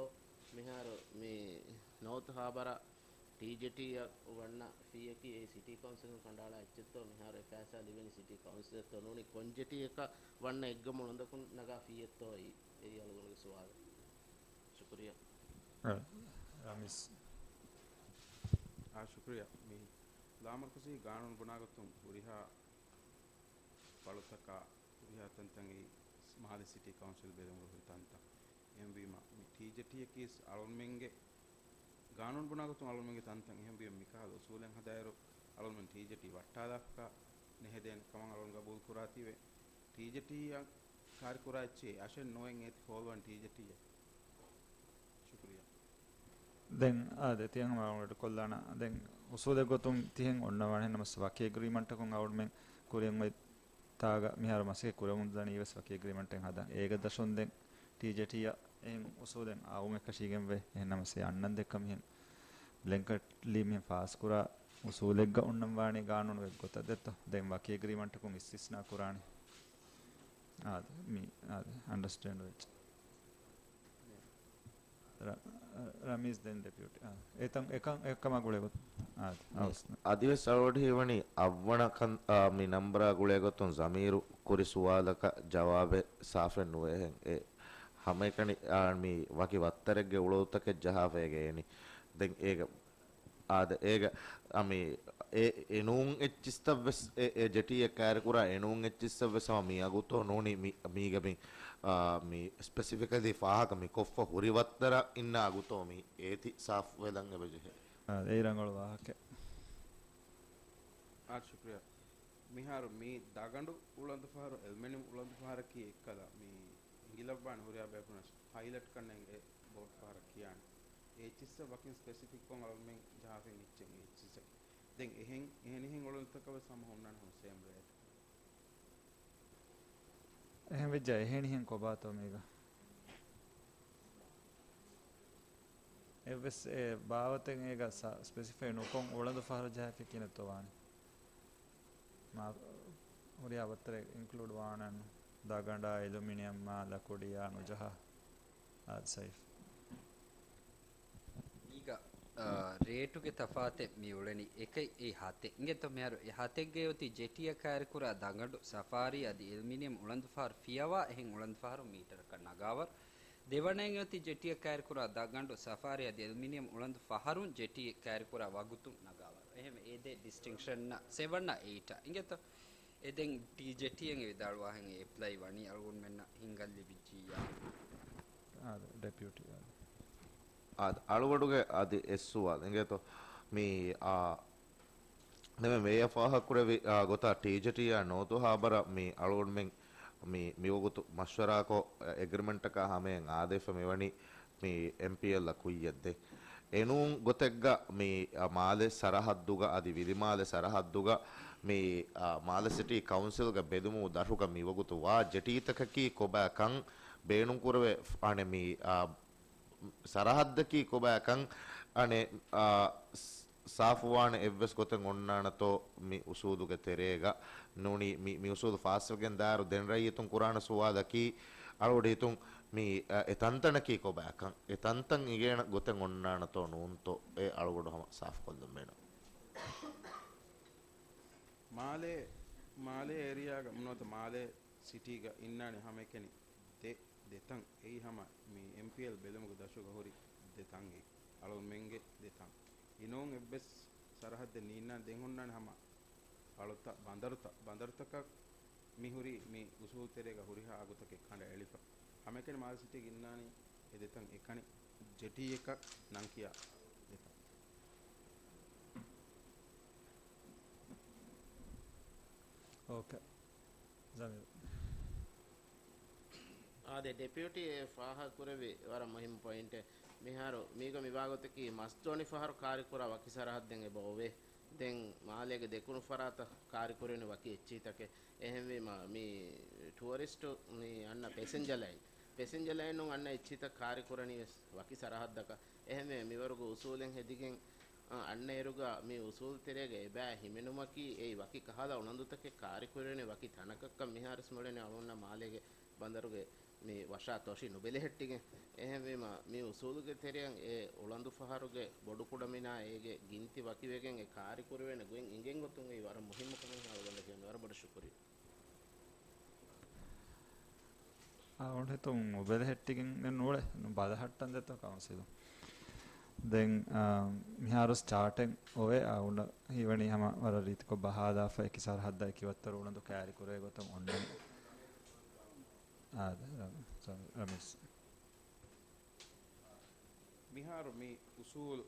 މިހާރު މި ނޯތު ހާބަރ ޓީ ޖެޓީއަށް ވަންނަ ފީއަކީ އެ ސިޓީ ކައުންސިލުން ކަނޑައަޅާ އެއްޗެއްތޯ؟ މިހާރު އެ ފައިސާ ލިބެނީ ސިޓީ ކައުންސިލަށްތޯ؟ ނޫނީ ކޮން ޖެޓީއަކަށް ވަންނަ އެއްގަމު އުޅަނދަކުން ނަގާ ފީއެއްތޯ؟ އެއީ، އެއީ އަޅުގަނޑުގެ ސުވާލު. ޝުކުރިއްޔާ. އަ، ރަމީސް. އާ، ޝުކުރިއްޔާ. މި ލާމަރުކަޒީ ގާނޫނު ބުނާގޮތުން ހުރިހާ ފަޅުތަކާ ހުރިހާ ތަންތަން އެއީ މާލެ ސިޓީ ކައުންސިލް ބެލުމުގަ ހުރި ތަންތަން. އެހެންވީމަ، މި ޓީ ޖެޓީއަކީ އަޅުންމެންގެ ގާނޫނު ބުނާގޮތުން އަޅުންމެންގެ ތަންތަން. އެހެންވީމަ، މިކަހަލަ އުސޫލެއް ހަދާއިރު، އަޅުންމެން ޓީ ޖެޓީ ވައްޓާލާފަކާ ނެހެދޭނެ ކަމަށް އަޅުން ގަބޫލު ކުރާތީވެ، ޓީ ޖެޓީއަށް ކާރިކުރާ އެއްޗެއް އަށެއް ނުވެ އެތި ހޯލުވަން ޓީ ޖެޓީއަށް. ޝުކުރިއްޔާ. ދެން، އާ، ދެ ތިހެން އަޅުގަނޑު ކޮށްލާނަ. ދެން އުސޫލެއް ގޮތުން ތިހެން އޮންނަވާނެ، ނަމަސް ވަކި އެގްރީމަންޓަކުން އަޅުގަނޑުމެން ކުރިއަށް އޮތް ތާގަ މިހާރު މަސައްކަތް ކުރަމުންދަނީ ވެސް ވަކި އެގްރީމަންޓެއް ހަދަން. އޭގަ ދަށުން ދެން ޓީ ޖެޓީއަށް އެހެން އުސޫލެއް އައުމެއްކަށީގެންވޭ. އެހެންނަމަސް އެ އަންނަން ދެއްކަ މިހެން ބްލެންކެޓްލީ މިހެން ފާސްކުރާ އުސޫލެއްގަ އޮންނަން ވާނީ ގާނޫނު އެއްގޮތަށް ދެއްތޯ؟ ދެން ވަކި އެގްރީމަންޓަކުން އިސްތިސްނާ ކުރާނީ. އާދެ، މި، އާދެ، އަންޑަސްޓޭންޑް ވެއްޖެ. ރަ-، ރަމީޒް ދެން ޑެޕިއުޓީ. އާ، އެތަން އެކަން އެކަމާ ގުޅޭ ގޮތުން. އާދެ، މި އަވަސް. އަދިވެސް އަޅުގަޑު ހީވަނީ އަށްވަނަ ކަން، އާ، މި ނަންބަރާ ގުޅޭ ގޮތުން ޒަމީރު ކުރި ސުވާލަކަށް ޖަވާބެއް ސާފެއް ނުވޭހެން. އެ ހަމައެކަނި، އާ، މި ވަކި ވައްތަރެއްގެ އުޅަދުތަކެއް ޖަހާފައިގަ އޭނި. ދެން އޭގަ އާދެ، އޭގަ، އަ، މި، އެ، އެނޫން އެއްޗިއްސަށް ވެސް، އެ، އެ ޖެޓީއެއް ކައިރިކުރާ އެނޫން އެއްޗިއްސަށް ވެސް ހަމަ މި އަގުތޯ ނޫނީ މި، މީގަ މި، އާ، މި ސްޕެސިފިކަލީ ފާހަގަ މި ކޮށްފަ ހުރި ވައްތަރަށް އިންނަ އަގުތޯ މި އޭތި ސާފު ވެލަން އެބަޖެހޭ. އާ، އެއީ ރަނގަޅު ވާހަކަ. އާ، ޝުކްރިޔާ. މިހާރު މި ދަގަނޑު އުޅަނދު ފަހަރު، އެލްމެނިއުމް އުޅަނދު ފަހަރަކީ އެއްކަލަ މި އިނގިލައްވާނެ ހުރިހާ ބޭފުޅުންނަށް ޕައިލަޓް ކަންނޭނގެ އެ ބޯޓް ފަހަރަށް ކިޔާނެ. އެ އެއްޗިއްސަށް ވަކިން ސްޕެސިފިކްކޮށް އަޅުމެން ޖަހާފައި އިން އެއްޗެއް އެ އެއްޗިއްސަކީ. ދެން އެހެން، އެހެނިހެން އުޅަނދުތަކަށް ވެސް ހަމަ ހުންނާނެ ހަމަ ސޭމް ރޭޓް. އެހެން ވެއްޖާ އެހެނިހެން ކޮބާތޯ މީގަ؟ އެއްވެސް އެ ބާވަތެއް އޭގަ ސަ-، ސްޕެސިފައި ނުކޮށް އުޅަނދު ފަހަރު ޖަހާފައި ކިހިނެއްތޯ ވާނެ؟ މާ ހުރިހާ ވައްތަރެއް އިންކްލޫޑް ވާނަން، ދަގަނޑާ، އެލުމިނިއަމްއާ، ލަކުޑިއާ ނުޖަހާ. އާދެ، ސައިފް. މީގަ، އާ، ރޭޓުގެ ތަފާތެއް މި އުޅެނީ އެކެއް އެއީ ހަތެއް. އިނގޭތޯ މިހާރު އެ ހަތެއްގައި އޮތީ ޖެޓީއަށް ކައިރިކުރާ ދަގަނޑު، ސަފާރީ އަދި އެލުމިނިއަމް އުޅަނދު ފަހަރު ފިޔަވާ އެހެން އުޅަނދު ފަހަރު މީޓަރަކަށް ނަގާވަރު. ދެވަނައިން އޮތީ ޖެޓީއަށް ކައިރިކުރާ ދަގަނޑު، ސަފާރީ އަދި އެލުމިނިއަމް އުޅަނދު ފަހަރުން ޖެޓީ ކައިރިކުރާ ވަގުތުން ނަގާވަރު. އެހެންވެ، އެ ދެ ޑިސްޓިންކްޝަންއަށް ސެވަންއަށް އެއިޓަށް. އިނގޭތޯ؟ އެ ދެން ޓީ ޖެޓީއެއް އެ ވިދާޅުވާހެން އެ އެޕްލައި ވަނީ އަޅުގަނޑުމެންނަށް ހިންގަން ލިބިއްޖިއްޔާ. އާދެ، ޑެޕިއުޓީ އާދެ. އާދެ، އަޅުގަޑުގެ އަދި އެއް ސުވާލެއް އިނގޭތޯ؟ މި، އާ، ދެމެ މޭޔަ ފާހަގަކުރެއްވި، އާ، ގޮތާ ޓީ ޖެޓީއާ ނޯތު ހާބަރަށް މި އަޅުގަނޑުމެން މި، މިވަގުތު މަޝްވަރާކޮށް، އެގްރިމެންޓަކާ ހަމަޔަށް އާދެފަ މިވަނީ މި އެމްޕީއެލްއަށް ކުއްޔަށްދޭ. އެނޫން ގޮތެއްގަ މި، އާ، މާލެ ސަރަހައްދުގަ އަދި ވިލިމާލެ ސަރަހައްދުގަ މި، އާ، މާލެ ސިޓީ ކައުންސިލްގެ ބެލުމު ދަށުގަ މިވަގުތު ވާ ޖެޓީތަކަކީ ކޮބާކަން ބޭނުންކުރެވޭ، އަނެ މި، އާ، ސަރަހައްދަކީ ކޮބާކަން، އަނެ، އާ، ސް-، ސާފުވާނެ އެއްވެސް ގޮތެއް އޮންނާނެތޯ މި އުސޫލުގެ ތެރޭގަ؟ ނޫނީ މި، މި އުސޫލު ފާސްވެގެން ދާއިރު ދެން ރައްޔިތުން ކުރާނެ ސުވާލަކީ، އަޅުގަޑު ހިތުން މި، އަ، އެ ތަންތަނަކީ ކޮބާކަން؟ އެ ތަންތަން އިނގޭނެ ގޮތެއް އޮންނާނެތޯ ނޫންތޯ؟ އެ އަޅުގަޑު ހަމަ ސާފުކޮށްލަން ބޭނުން. މާލޭ، މާލޭ އޭރިއާގަ ނުވަތަ މާލޭ ސިޓީގަ އިންނާނެ ހަމައެކަނި ދެ، ދެތަން. އެއީ ހަމަ މި އެމްޕީއެލް ބެލުމުގެ ދަށުގަ ހުރި ދެތަން އެއީ. އަޅުމެންގެ ދެތަން. އިނޫން އެއްވެސް ސަރަހައްދެއް ނީންނާނެ. ދެން ހުންނާނެ ހަމަ ފަޅުތައް، ބަނދަރުތައް، ބަނދަރުތަކަށް މިހުރީ މި އުސޫލު ތެރޭގަ ހުރިހާ އަގުތަކެއް ކަނޑައެޅިފަ. ހަމައެކަނި މާލެ ސިޓީގަ އިންނާނީ އެ ދެތަން އެކަނި ޖެޓީއަކަށް ނަން ކިޔާ ދެތަން. އޯކޭ. ޒަމީރު. އާދެ، ޑެޕިއުޓީ އެ ފާހަގަކުރެއްވި ވަރަށް މުހިއްމު ޕޮއިންޓެއް. މިހާރު މީގަ މިވާގޮތަކީ މަސްދޯނި ފަހަރު ކާރިކުރާ ވަކި ސަރަހައްދެއް އެބަ އޮވޭ. ދެން މާލޭގެ ދެކުނު ފަރާތަށް ކާރިކުރެވެނީ ވަކި އެއްޗިހިތަކެއް. އެހެންވީމަ، މި ޓުއަރިސްޓު މި އަންނަ ޕެސެންޖަ ލައިން، ޕެސެންޖަ ލައިނުން އަންނަ އެއްޗިހިތައް ކާރިކުރަނީ ވެސް ވަކި ސަރަހައްދަކަށް. އެހެންވެ، މިވަރުގެ އުސޫލެއް ހެދިގެން، އަ، އަންނައިރުގަ މި އުސޫލު ތެރޭގަ އެބައި ހިމެނުމަކީ އެއީ ވަކި ކަހަލަ އުޅަނދުތަކެއް ކާރިކުރެވޭނެ ވަކި ތަނަކަށްކަން މިހާރުވެސް މިއުޅެނީ އަޅުގަނޑަށް މާލޭގެ ބަނދަރުގެ މި ވަށާ ތޮށި ނުބެލެހެއްޓިގެން. އެހެންވީމަ، މި އުސޫލުގެ ތެރެއަށް އެ އުޅަނދު ފަހަރުގެ ބޮޑުކުޑަމިނާ އޭގެ ގިންތި ވަކިވެގެން އެ ކާރިކުރެވޭނެ ގޮތް އިނގެން ގޮތުން އެއީ ވަރަށް މުހިއްމު ކަމެއް އަޅުގަނޑަށް ކިޔަން ވަރަށް ބޮޑަށް ޝުކުރިއްޔާ. އަޅުގަނޑު ހިތުން ނުބެލެހެއްޓިގެން ދެން ނޫޅެ ބަލަހައްޓަން ދެތޯ ކައުންސިލުން. ދެން، އާ، މިހާރު ސްޓާޓެއް އޮވޭ. އަޅުގަނޑަށް ހީވަނީ ހަމަ ވަރަށް ރީތިކޮށް ބަހާލާފަ އެކި ސަރަހައްދާ އެކި ވައްތަރު އުޅަނދު ކާރިކުރޭ ގޮތަށް އޮންނަނީ. އާދެ، ރަ-، ރަ-، ރަމީސް. މިހާރު މި އުސޫލް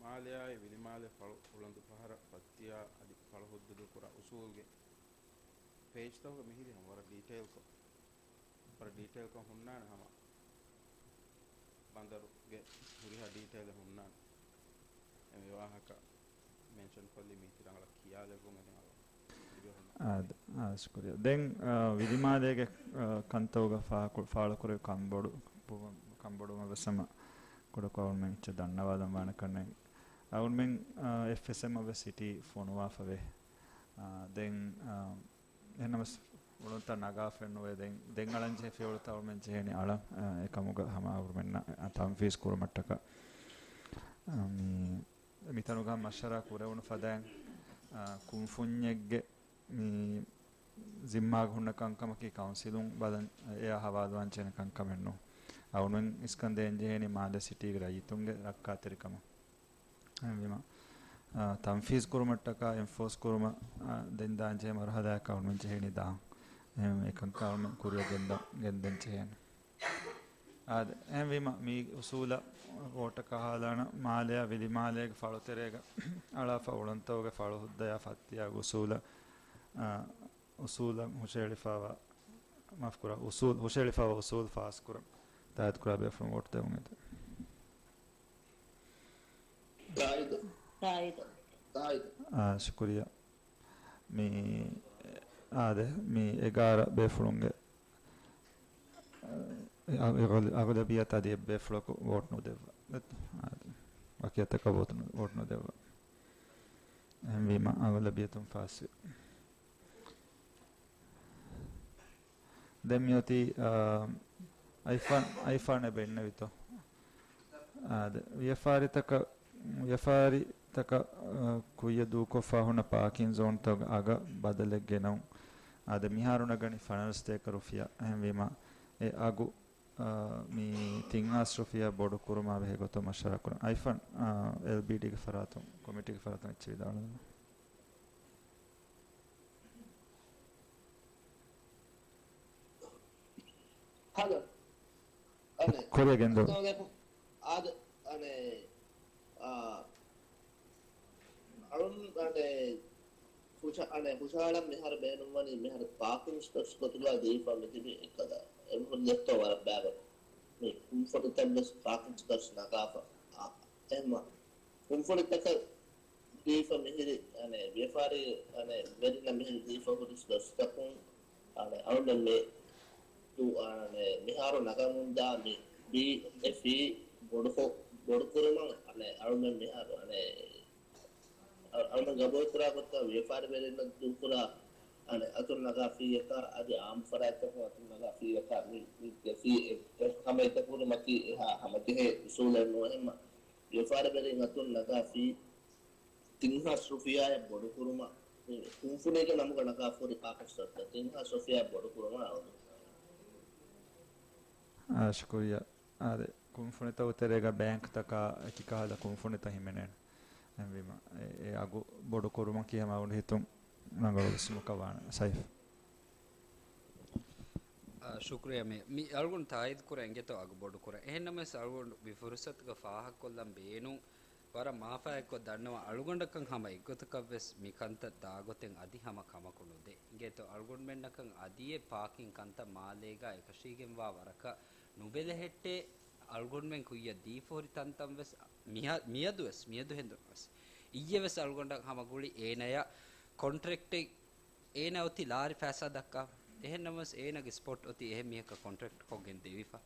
މާލެއާއި ވިލިމާލެ ފަޅު އުޅަނދު ފަހަރަށް ފައްތިޔާ އަދި ފަޅު ހުއްދަ ދޫކުރާ އުސޫލްގެ ޕޭޖްތަކުގަ މިހިރީ ހަމަ ވަރަށް ޑީޓެއިލްކޮށް، ވަރަށް ޑީޓެއިލްކޮށް ހުންނާނެ ހަމަ ބަނދަރުގެ ހުރިހާ ޑީޓެއިލެއް ހުންނާނެ. އެ މި ވާހަކަ މެންޝަން ކޮށްލީ މީތި ރަނގަޅަށް ކިޔާލެއްވުން އެދެން އަޅު. އާދެ، އާ، ޝުކުރިއްޔާ. ދެން، އާ، ވިލިމާލޭގެ، އާ، ކަންތައްގަ ފާކު-، ފާޅުކުރެވި ކަންބޮޑު-، ކަންބޮޑުމަށް ވެސް ހަމަ ކުޑަކޮށް އަޅުމެން އެއްޗެއް ދަންނަވާލަން ވާނެ ކަންނޭނގެ. އަޅުމެން، އާ، އެފްއެސްއެމް އަށް ވެސް ސިޓީ ފޮނުވާފަ ވޭ. އާ، ދެން، އާ، އެހެންނަމަވެސް އުޅުންތައް ނަގާފައެއް ނުވޭ. ދެން، ދެން އަޅަން ޖެހޭ ފިޔަވަޅުތައް އަޅުމެން ޖެހޭނީ އަޅަން، އާ، އެކަމުގަ ހަމަ އަޅުމެންނަށް، އާ، ތަންފީޒް ކުރުމަށްޓަކާ. އާ، މި މިތަނުގަ މަޝްވަރާ ކުރެވުނު ފަދައިން، އާ، ކުންފުންޏެއްގެ މި ޒިންމާގަ ހުންނަ ކަންކަމަކީ ކައުންސިލުން ބަލަން އެއާ ހަވާލުވާން ޖެހޭނެ ކަންކަމެއް ނޫން. އަޅުގަނޑުމެން އިސްކަން ދޭން ޖެހޭނީ މާލެ ސިޓީގެ ރައްޔިތުންގެ ރައްކާތެރިކަމަށް. އެހެންވީމަ، އާ، ތަންފީޒް ކުރުމަށްޓަކާ އެންފޯސް ކުރުމަށް، އާ، ދެން ދާން ޖެހޭ މަރުހަލާއަކަށް އަޅުގަނޑުމެން ޖެހޭނީ ދާން. އެހެން އެކަންކަން އަޅުގަނޑުމެން ކުރިއަށް ގެންދަ-، ގެންދަން ޖެހޭނެ. އާދެ، އެހެންވީމަ، މި އުސޫލަށް ވޯޓަކަށް ހާލާނަ މާލެއާ ވިލިމާލޭގެ ފަޅުތެރޭގަ އަޅާފަ އުޅަނދުތަކުގެ ފަޅު ހުއްދަޔާ ފައްތިޔާގެ އުސޫލަށް، އާ، އުސޫލަށް ހުށަހެޅިފައިވާ، މާފުކުރާ، އުސޫލް، ހުށަހެޅިފައިވާ އުސޫލް ފާސްކުރަން ތާއީދުކުރާ ބޭފުޅުން ވޯޓް ދެވުން އެދެން. ތާއީދު. ތާއީދު. ތާއީދު. އާ، ޝުކުރިއްޔާ. މި، އާދެ، މި އެގާރަ ބޭފުޅުންގެ، އާ، އަޣ-، އަޣުލަބިއްޔަތު އަދި އެއްބޭފުޅަކު ވޯޓް ނުދެއްވާ. އާދެ، ވަކިއަތަކަށް ވޯޓް ނު-، ވޯޓް ނުދެއްވާ. އެހެންވީމަ، އަޣުލަބިއްޔަތުން ފާސްވި. ދެން މިއޮތީ، އާ، އައިފާން، އައިފާން އެބަ އިންނެވިތޯ؟ އާދެ، ވިޔަފާރިތަކަށް، ވިޔަފާރިތަކަށް، އާ، ކުއްޔަށް ދޫކޮށްފަ ހުންނަ ޕާކިން ޒޯންތަކުގެ އަގަށް ބަދަލެއް ގެނައުން. އާދެ، މިހާރު ނަގަނީ ފަނަރަ ސަތޭކަ ރުފިޔާ. އެހެންވީމަ، އެ އަގު، އާ، މި ތިން ހާސް ރުފިޔާ ބޮޑު ކުރުމާ ބެހޭ ގޮތުން މަޝްވަރާ ކުރަން. އައިފާން، އާ، އެލްބީޑީގެ ފަރާތުން، ކޮމިޓީގެ ފަރާތުން އެއްޗެއް ވިދާޅުވާ. ހަލޯ. އަނެ، ކޮރިއަ ގެންދަވަ. އަސްސަލާމު ޢަލައިކުމް. އާދެ، އަނެ، އާ، އަޅުން، އަނެ، ހުށަ-، އަނެ، ހުށަހަޅަން މިހާރު ބޭނުންވަނީ މިހާރު ޕާކިން ސްޕޭސް ގޮތުގަ ދީފަ މިތިބި އެއްކަލަ. އެމީހުން ދެއްތޯ ވަރަށް ބައިވަރު. މި ކުންފުނިތައް ވެސް ޕާކިން ސްޕޭސް ނަގާފަ. އާ، އެހެންމަ ކުންފުނިތަކަށް ދީފަ މިހިރި، އަނެ، ވިޔަފާރި، އަނެ، ވެރިންނަށް މިހިރި ދީފަ ހުރި ސްޕޭސްތަކުން، އަނެ، އަޅުމެން މި ދު-، އަނެ، މިހާރު ނަގަމުންދާ މި ބީ އެ ފީ ބޮޑުކޮ-، ބޮޑުކުރުމަށް، އަނެ، އަޅުމެން މިހާރު، އަނެ، އަ-، އަޅުމެން ގަބޫލުކުރާ ގޮތަށް ވިޔަފާރިވެރިންނަށް ދޫކުރާ، އަނެ، އަތުން ނަގާ ފީއަކާ އަދި އާއްމު ފަރާތްތަކުން އަތުން ނަގާ ފީއަކާ މި، މި ފީ އެ-، އެ ހަމަ އެތަކުރުމަކީ އެހާ ހަމަޖެހޭ އުސޫލެއް ނޫން. އެހެންމަ ވިޔަފާރިވެރިން އަތުން ނަގާ ފީ ތިން ހާސް ރުފިޔާއަށް ބޮޑުކުރުމަށް ކުންފުނީގެ ނަމުގަ ނަގާފަ ހުރި ޕާކިން ސްޕޭސްތައް ތިން ހާސް ރުފިޔާއަށް ބޮޑުކުރުމަށް އަޅުގަނޑު. އާ، ޝުކުރިއްޔާ. އާދެ، ކުންފުނިތަކުގެ ތެރޭގަ ބޭންކްތަކާ އެކި ކަހަލަ ކުންފުނިތައް ހިމެނޭނެ. އެހެންވީމަ، އެ، އެ އަގު ބޮޑުކުރުމަކީ ހަމަ އަޅުގަނޑު ހިތުން ރަނގަޅު ވިސްނުމަކަށް ވާނެ. ސައިފް. އާ، ޝުކުރިއްޔާ މޭ. މި އަޅުގަނޑު ތާއީދު ކުރަން އިނގޭތޯ އަގު ބޮޑުކުރަން. އެހެންނަމަވެސް އަޅުގަނޑު މި ފުރުސަތުގަ ފާހަގަކޮށްލަން ބޭނުން ވަރަށް މާފާއެއްކޮށް ދަންނަވަން އަޅުގަނޑަކަށް ހަމަ އެއްގޮތަކަށްވެސް މި ކަންތައް ދާގޮތެއް އަދި ހަމަ ކަމަކު ނުދޭ. އިނގޭތޯ އަޅުގަނޑުމެންނަކަށް އަދިއެއް ޕާކިން ކަންތައް މާލޭގަ އެކަށީގެންވާ ވަރަކަށް ނުބެލެހެއްޓޭ. އަޅުގަނޑުމެން ކުއްޔަށް ދީފަ ހުރި ތަންތަން ވެސް މިހާ-، މިއަދު ވެސް، މިއަދު ހެނދުނު ވެސް އިއްޔެ ވެސް އަޅުގަނޑަށް ހަމަ ގުޅި އޭނަޔަށް ކޮންޓްރެކްޓެއް އޭނަ އޮތީ ލާރި ފައިސާ ދައްކާ. އެހެން ނަމަވެސް އޭނަގެ ސްޕޮޓް އޮތީ އެހެން މީހަކަށް ކޮންޓްރެކްޓް ކޮށްގެން ދެވިފަ.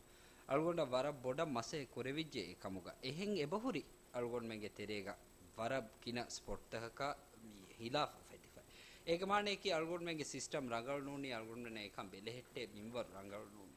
އަޅުގަނޑަށް ވަރަށް ބޮޑަށް މަސައްކަތް ކުރެވިއްޖެ އެ ކަމުގަ. އެހެން އެބަހުރި އަޅުގަނޑުމެންގެ ތެރޭގަ ވަރަށް ގިނަ ސްޕޮޓްތަކަކަށް މި ހިލާފަށް ފެތިފަ. އޭގެ މާނައަކީ އަޅުގަނޑުމެންގެ ސިސްޓަމް ރަނގަޅު ނޫނީ، އަޅުގަނޑުމެން އެކަން ބެލެހެއްޓޭ މިންވަރު ރަނގަޅު ނޫނީ.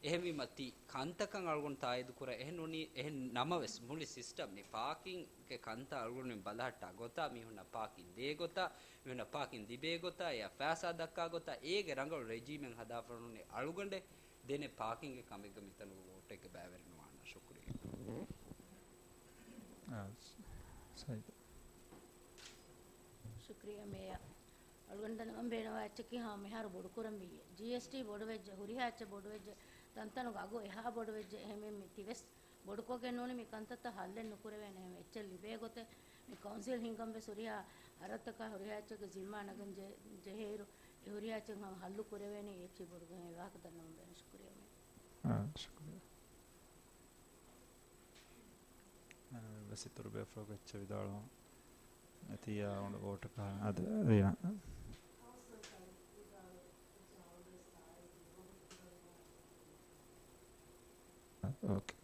އެހެންވީމަ ތި ކަންތަކަށް އަޅުގަނޑު ތާއީދު ކުރަން. އެހެން ނޫނީ، އެހެން ނަމަވެސް މުޅި ސިސްޓަމް މި ޕާކިންގެ ކަންތައް އަޅުގަނޑުމެން ބަލަހައްޓާ ގޮތާ، މީހުންނަށް ޕާކިން ދޭ ގޮތާ، މީހުންނަށް ޕާކިން ލިބޭ ގޮތާ، އެއަށް ފައިސާ ދައްކާ ގޮތާ، އޭގެ ރަނގަޅު ރެޖީމެއް ހަދާފަ ނޫނީ އަޅުގަނޑެއް ދެނެ ޕާކިންގެ ކަމެއްގަ މިތަނުގަ ވޯޓެއްގެ ބައިވެރި ނުވާނަ. ޝުކުރިއްޔާ. އާ، ސައިދު. ޝުކުރިއްޔާ މޭޔަރ. އަޅުގަނޑު ދަންނަވަން ބޭނުންވާ އެއްޗަކީ ހަމަ މިހާރު ބޮޑުކުރަންވީ. ޖީއެސްޓީ ބޮޑުވެއްޖެ، ހުރިހާ އެއްޗެއް ބޮޑުވެއްޖެ، ތަންތަނުގަ އަގު އެހާ ބޮޑުވެއްޖެ. އެހެންވެ މި ތިވެސް ބޮޑުކޮށްގެން ނޫނީ މި ކަންތައްތައް ހައްލެއް ނުކުރެވޭނެ. އެހެން އެއްޗެއް ލިބޭ ގޮތެއް މި ކައުންސިލް ހިންގަން ވެސް ހުރިހާ އަރަށްތަކާ ހުރިހާ އެއްޗެއްގެ ޒިންމާ ނަގަން ޖެ-، ޖެހޭއިރު އެ ހުރިހާ އެއްޗެއް ހަމަ ހައްލު ކުރެވޭނީ. އެއްޗެއް ބޮޑުކޮށް އެ ވާހަކަ ދަންނަވަން ބޭނުން. ޝުކުރިއްޔާ މޭޔަރ. އާ، ޝުކުރިއްޔާ. އަ، ވެސް އިތުރު ބޭފުޅަކު އެއްޗެއް ވިދާޅުވަން. އެތިއްޔާ އަޅުގަނޑު ވޯޓަކަށް އަދި ރީނާ. އޯކޭ.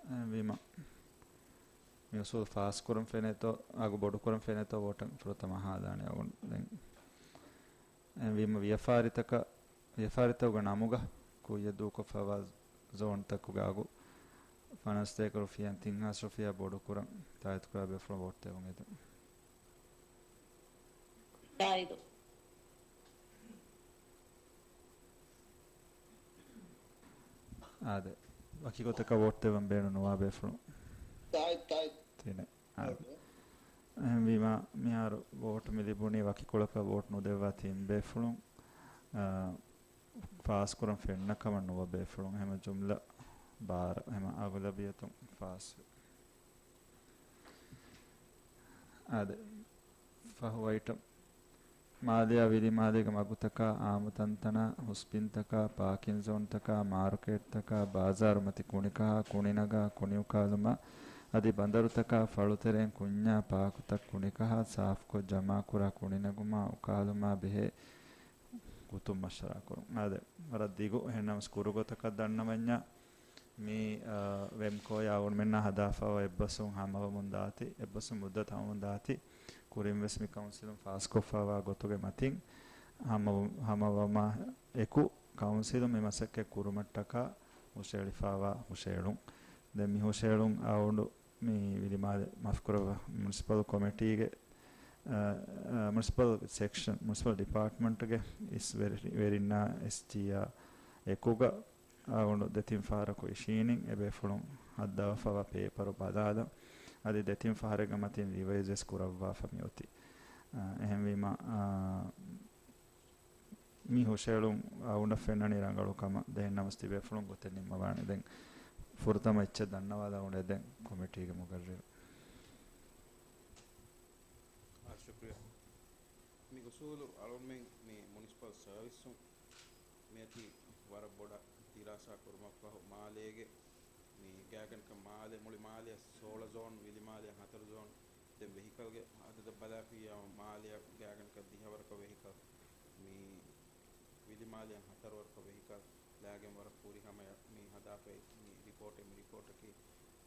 އެހެންވީމަ، މި އުސޫލު ފާސްކުރަން ފެނޭތޯ، އަގު ބޮޑުކުރަން ފެނޭތޯ ވޯޓަށް ފުރަތަމަ ހާދާނެ އަޅުގަނޑު ދެން. އެހެންވީމަ ވިޔަފާރިތަކަށް، ވިޔަފާރިތަކުގެ ނަމުގަ ކުއްޔަށް ދޫކޮށްފައިވާ ޒޯންތަކުގެ އަގު ފަނަރަ ސަތޭކަ ރުފިޔާއިން ތިން ހާސް ރުފިޔާ ބޮޑުކުރަން ތާއީދުކުރާ ބޭފުޅުން ވޯޓް ދެވުން އެދެން. ތާއީދު. އާދެ، ވަކި ގޮތަކަށް ވޯޓް ދެވަން ބޭނުން ނުވާ ބޭފުޅުން. ތާއީދު، ތާއީދު. ތިނެއް. އާދެ. އެހެންވީމަ، މިހާރު ވޯޓް މި ލިބުނީ ވަކިކޮޅަކަށް ވޯޓް ނުދެއްވާ ތިން ބޭފުޅުން، އާ، ފާސްކުރަން ފެންނަ ކަމަށް ނުވަ ބޭފުޅުން. އެހެން ޖުމްލަ ބާރަ، އެހެން އަޣުލަބިއްޔަތުން ފާސްވި. އާދެ، ފަހު އައިޓަމް. މާލެއާ ވިލިމާލޭގެ މަގުތަކާ، އާއްމު ތަންތަނާ، ހުސްބިންތަކާ، ޕާކިން ޒޯންތަކާ، މާރުކޭޓްތަކާ، ބާޒާރުމަތި ކުނިކަހާ، ކުނިނަގާ، ކުނިއުކާލުމާ، އަދި ބަނދަރުތަކާ، ފަޅުތެރެއިން ކުންޏާ، ޕާކުތައް ކުނިކަހާ، ސާފުކޮށް ޖަމާކުރާ ކުނިނެގުމާ، އުކާލުމާ ބެހޭ ގޮތުން މަޝްވަރާކުރުން. އާދެ، ވަރަށް ދިގު، އެހެންނަމަސް ކުރުގޮތަކަށް ދަންނަވަންޏާ، މި، އާ، ވެމްކޯއާ އަޅުގަނޑުމެންނާ ހަދާފައިވާ އެއްބަސްވުން ހަމަވަމުން ދާތީ، އެއްބަސްވުން މުއްދަތު ހަމަވަމުން ދާތީ، ކުރިން ވެސް މި ކައުންސިލުން ފާސްކޮށްފައިވާ ގޮތުގެ މަތިން ހަމަ-، ހަމަވަމާ އެކު، ކައުންސިލުން މި މަސައްކަތް ކުރުމަށްޓަކާ ހުށައެޅިފައިވާ ހުށައެޅުން. ދެން މި ހުށައެޅުން އަޅުގަނޑު މި ވިލިމާލެ މަފްކުރައްވާ މުނިސިޕަލް ކޮމިޓީގެ، އަ، އަ، މުނިސިޕަލް ސެކްޝަން، މުނިސިޕަލް ޑިޕާޓްމަންޓްގެ އިސް ވެރި-، ވެރިންނާ އެސްޖީއާ އެކުގަ އަޅުގަނޑު ދެތިން ފަހަރަކު އިށީނިން އެބޭފުޅުން ހައްދަވާފައިވާ ޕޭޕަރު ބަލާލަން. އަދި ދެތިން ފަހަރެއްގެ މަތިން ރިވައިޒް ވެސް ކުރައްވާފަ މިއޮތީ. އަ، އެހެންވީމަ، އަ، މި ހުށައެޅުން އަޅުގަނޑަށް ފެންނަނީ ރަނގަޅު ކަމަށް. ދެން ނަމަސް ތިބޭފުޅުން ގޮތެއް ނިންމަވާނެ. ދެން ފުރަތަމަ އެއްޗެއް ދަންނަވާލަ އުޅެ ދެން ކޮމިޓީގެ މުގައްރިރު. އާ، ޝުކުރިއްޔާ. މި އުސޫލު އަޅުގަނޑުމެން މި މުނިސިޕަލް ސަރވިސުން މިއޮތީ ވަރަށް ބޮޑަށް ދިރާސާ ކުރުމަށްފަހު މާލޭގެ މި ގާތްގަނޑަކަށް މާލެ، މުޅި މާލެއަށް ސޯޅަ ޒޯން، ވިލިމާލެއަށް ހަތަރު ޒޯން، ދެން ވެހިކަލްގެ އަދަދަށް ބަލާފިއްޔާ މާލެއަށް ގާތްގަނޑަކަށް ދިހަވަރަކަށް ވެހިކަލް، މި ވިލިމާލެއަށް ހަތަރުވަރަކަށް ވެހިކަލް ލާގެން ވަރަށް ފުރިހަމަޔަށް މި ހަދާފައި މި ރިޕޯޓެއް، މި ރިޕޯޓަކީ.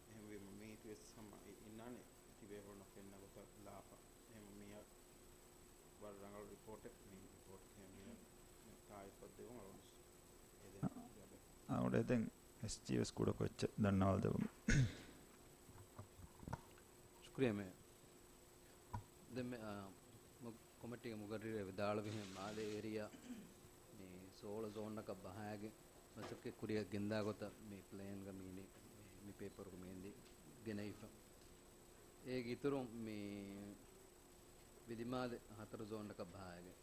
އެހެންވީމަ މީތިވެސް ހަމަ އި-، އިންނާނެ ތިބޭފުޅުންނަށް ފެންނަ ގޮތަށް ލާފަ. އެހެން މިއަށް ވަރަށް ރަނގަޅު ރިޕޯޓެއް. މި ރިޕޯޓް އެހެން މިއަށް ތާއީދުކޮށްދެވުން އަޅުގަނޑު އެދެން. އަ، އަ، އަޅުގަނޑު އެދެން އެސްޖީ ވެސް ކުޑަކޮށް އެއްޗެއް ދަންނަވާލަދެވުން. ޝުކުރިއްޔާ މޭ. ދެން މެ-، އާ، މު-، ކޮމިޓީގެ މުގައްރިރު ވިދާޅުވިހެން މާލޭ އޭރިއާ މި ސޯޅަ ޒޯންއަކަށް ބަހާގެން މަސައްކަތް ކުރިއަށް ގެންދާ ގޮތަށް މި ޕްލޭންގަ މީ، މި ޕޭޕަރުގަ މި ގެނެވިފަ. އޭގެ އިތުރުން މި ވިލިމާލެ ހަތަރު ޒޯންތަކަށް ބަހާގެން.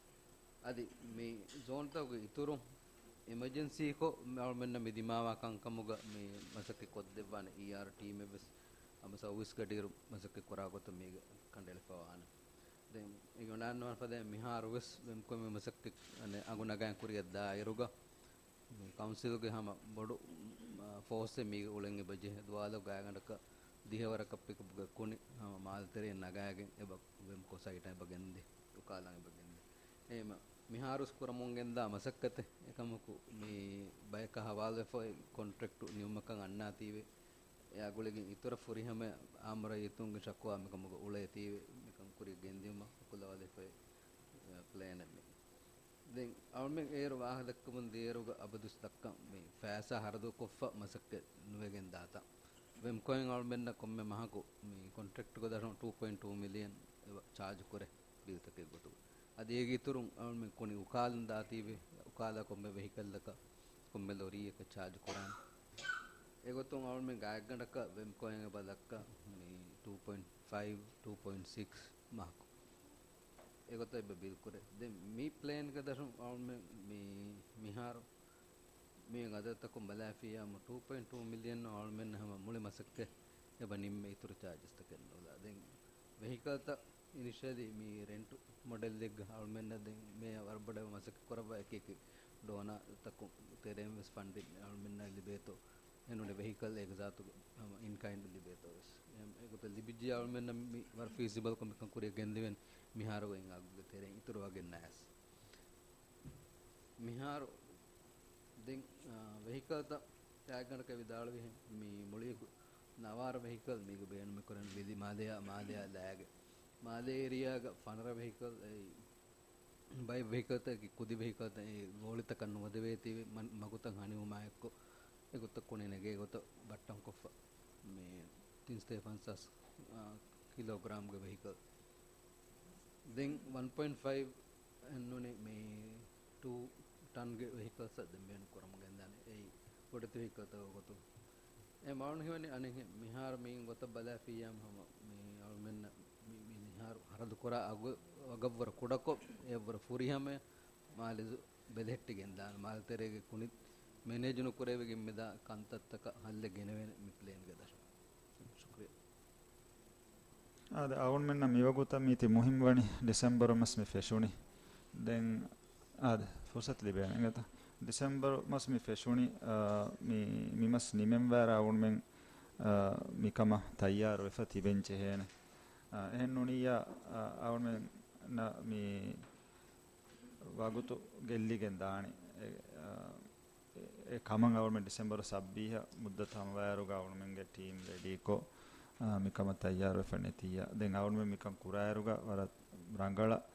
އަދި މި ޒޯންތަކުގެ އިތުރުން އެމަޖެންސީކޮށް އަޅުމެންނަށް މި ދިމާވާ ކަންކަމުގަ މި މަސައްކަތް ކޮށްދެއްވާނެ އީއާރް ޓީމެއް ވެސް ހަމަ ސައުވީސް ގަޑިއިރު މަސައްކަތް ކުރާ ގޮތަށް މީގަ ކަނޑައެޅިފަ ވާނެ. ދެން އެ އޮންނާން ފަދައިން މިހާރު ވެސް ވެމްކޯ މި މަސައްކަތް އަނެއް އަގު ނަގައިން ކުރިއަށް ދާއިރުގަ މި ކައުންސިލްގެ ހަމަ ބޮޑު، މަ، ފޯސްއެއް މީގެ އުޅެން އެބަ ޖެހޭ. ދުވާލަކު ގާތްގަނޑަކަށް ދިހަވަރަކަށް ޕިކަޕްގެ ކުނި ހަމަ މާލެ ތެރެއިން ނަގާގެން އެބަ ވެމްކޯ ސައިޓަށް އެބަ ގެންދި، އުކާލަން އެބަ ގެންދި. އެހެން މިހާރުވެސް ކުރަމުން ގެންދާ މަސައްކަތެއް އެކަމަކު މި ބަޔަކަށް ހަވާލުވެފަ އޮތް ކޮންޓްރެކްޓު ނިމުމަކަށް އަންނާތީވެ. އެއާ ގުޅިގެން އިތުރަށް ފުރިހަމަ އާއްމު ރައްޔިތުންގެ ޝަކުވާ މިކަމުގަ އުޅޭތީވެ، މިކަން ކުރިއަށް ގެންދިއުމަށް ހަކުލަވާލެވިފައި ޕްލޭނެއް މި. ދެން އަޅުމެން އޭރު ވާހަކަ ދައްކަމުން ދިޔައިރުގަ އަބަދުވެސް ދައްކަން މި ފައިސާ ހަރަދުކޮށްފަ މަސައްކަތް ނުވެގެން ދާތާ. ވެމްކޯއިން އަޅުމެންނަށް ކޮންމެ މަހަކު މި ކޮންޓްރެކްޓުގެ ދަށުން ޓޫ ޕޮއިންޓް ޓޫ މިލިއަން އެބަ ޗާޖު ކުރޭ ބިލްތަކެއް ގޮތުގަ. އަދި އޭގެ އިތުރުން އަޅުމެން ކުނި އުކާލަން ދާތީވެ، އުކާލާ ކޮންމެ ވެހިކަލްއަކަށް ކޮންމެ ލޮރީއަކަށް ޗާޖު ކުރާނެ. އެގޮތުން އަޅުމެން ގާތްގަނޑަކަށް ވެމްކޯއިން އެބަ ދައްކާ މި ޓޫ ޕޮއިންޓް ފައިވް، ޓޫ ޕޮއިންޓް ސިކްސް މަހަކު. އެގޮތަށް އެބަ ބިލް ކުރޭ. ދެން މި ޕްލޭންގެ ދަށުން އަޅުމެން މި، މިހާރު މި އަދަދުތަކުން ބަލާފިއްޔާމު ޓޫ ޕޮއިންޓް ޓޫ މިލިއަން އަޅުމެން ހަމަ މުޅި މަސައްކަތް އެބަ ނިންމޭ އިތުރު ޗާޖަސްތަކެއް ނުލާ. ދެން ވެހިކަލްތައް އިނިޝިއަލީ މި ރެންޓް މޮޑެލްއެއްގަ އަޅުމެންނަށް ދެން މި ވަރަށް ބޮޑަށް މަސައްކަތް ކުރައްވާ އެކި އެކި ޑޯނާތަކުން ތެރެއިން ވެސް ފަންޑިން އަޅުމެންނަށް ލިބޭތޯ. އެނޫނެ ވެހިކަލް އެގްޒާތު ހަމަ އިން ކައިންޑް ލިބޭތޯ ވެސް. އެ، އެގޮތަށް ލިބިއްޖެ އަޅުމެންނަށް މި ވަރަށް ފީސިބަލްކޮށް މިކަން ކުރިއަށް ގެންދެވެން މިހާރު އިން އަގުގެ ތެރެއިން އިތުރުވާގެން ނަޔަސް. މިހާރު ދެން، އާ، ވެހިކަލްތައް ގާތްގަނޑަކަށް ވިދާޅުވިހެން މި މުޅި ނަވާރަ ވެހިކަލް މީގަ ބޭނުމެއް ކުރަން ވިލި މާލެއާ، މާލެއާ ލާގެ. މާލޭ އޭރިއާގަ ފަނަރަ ވެހިކަލް އެއީ ބައެއް ވެހިކަލްތަކަކީ ކުދި ވެހިކަލްތައް އެ ގޯޅިތަކަށް ނުވަދެވޭތީވެ މަ-، މަގުތައް ހަނިވުމާއެއްކޮށް އެގޮތަށް ކުނި ނެގޭ ގޮތަށް ބައްޓަންކޮށްފަ މި ތިންސައްތަ ފަންސާސް، އާ، ކިލޯގްރާމްގެ ވެހިކަލް. ދެން ވަން ޕޮއިންޓް ފައިވް އެއްނުނި މި ޓޫ ޓަންގެ ވެހިކަލްސް ދެން ބޭނުން ކުރަމުން ގެންދާނެ. އެއީ ބޮޑެތި ވެހިކަލްތަކުގެ ގޮތުން. އެ މައުން ހިވަނީ އަނެއްހެން މިހާރު މިއިން ގޮތަށް ބަލާފިއްޔާމު ހަމަ މި އަޅުމެންނަށް މި، މި މިހާރު ހަރަދު ކުރާ އަގު ވަގަށްވުރެ ކުޑަކޮށް، އެއަށްވުރެ ފުރިހަމަ މާލެ ބެލެހެއްޓިގެން ދާނެ. މާލެ ތެރޭގެ ކުނި މެނޭޖް ނުކުރެވިގެން މިދާ ކަންތައްތަކަށް ހައްލެއް ގެނެވޭނެ މި ޕްލޭންގެ ދަށުން. ޝުކުރިއްޔާ. އާދެ، އަޅުގަނޑުމެންނަށް މިވަގުތަށް މީތި މުހިންމުވަނީ ޑިސެމްބަރު މަސް މި ފެށުނީ. ދެން އާދެ، ފުރުސަތު ލިބޭނެ އިނގޭތަ؟ ޑިސެމްބަރު މަސް މި ފެށުނީ، އާ، މި، މި މަސް ނިމެންވާރަށް އަޅުގަނޑުމެން، އާ، މިކަމަށް ތައްޔާރު ވެފަ ތިބެން ޖެހޭނެ. އާ، އެހެން ނޫނިއްޔާ، އާ، އަޅުގަނޑުމެންނަށް މި ވަގުތު ގެއްލިގެން ދާނީ. އެ، އާ، އެ، އެ ކަމަށް އަޅުގަނޑުމެން ޑިސެމްބަރު ސައްބީހަށް މުއްދަތު ހަމަވާއިރުގަ އަޅުގަނޑުމެންގެ ޓީމް ރެޑީކޮށް، އާ، މިކަމަށް ތައްޔާރުވެފަ ނެތިއްޔާ. ދެން އަޅުގަނޑުމެން މިކަން ކުރާއިރުގަ ވަރަށް ރަނގަޅަށް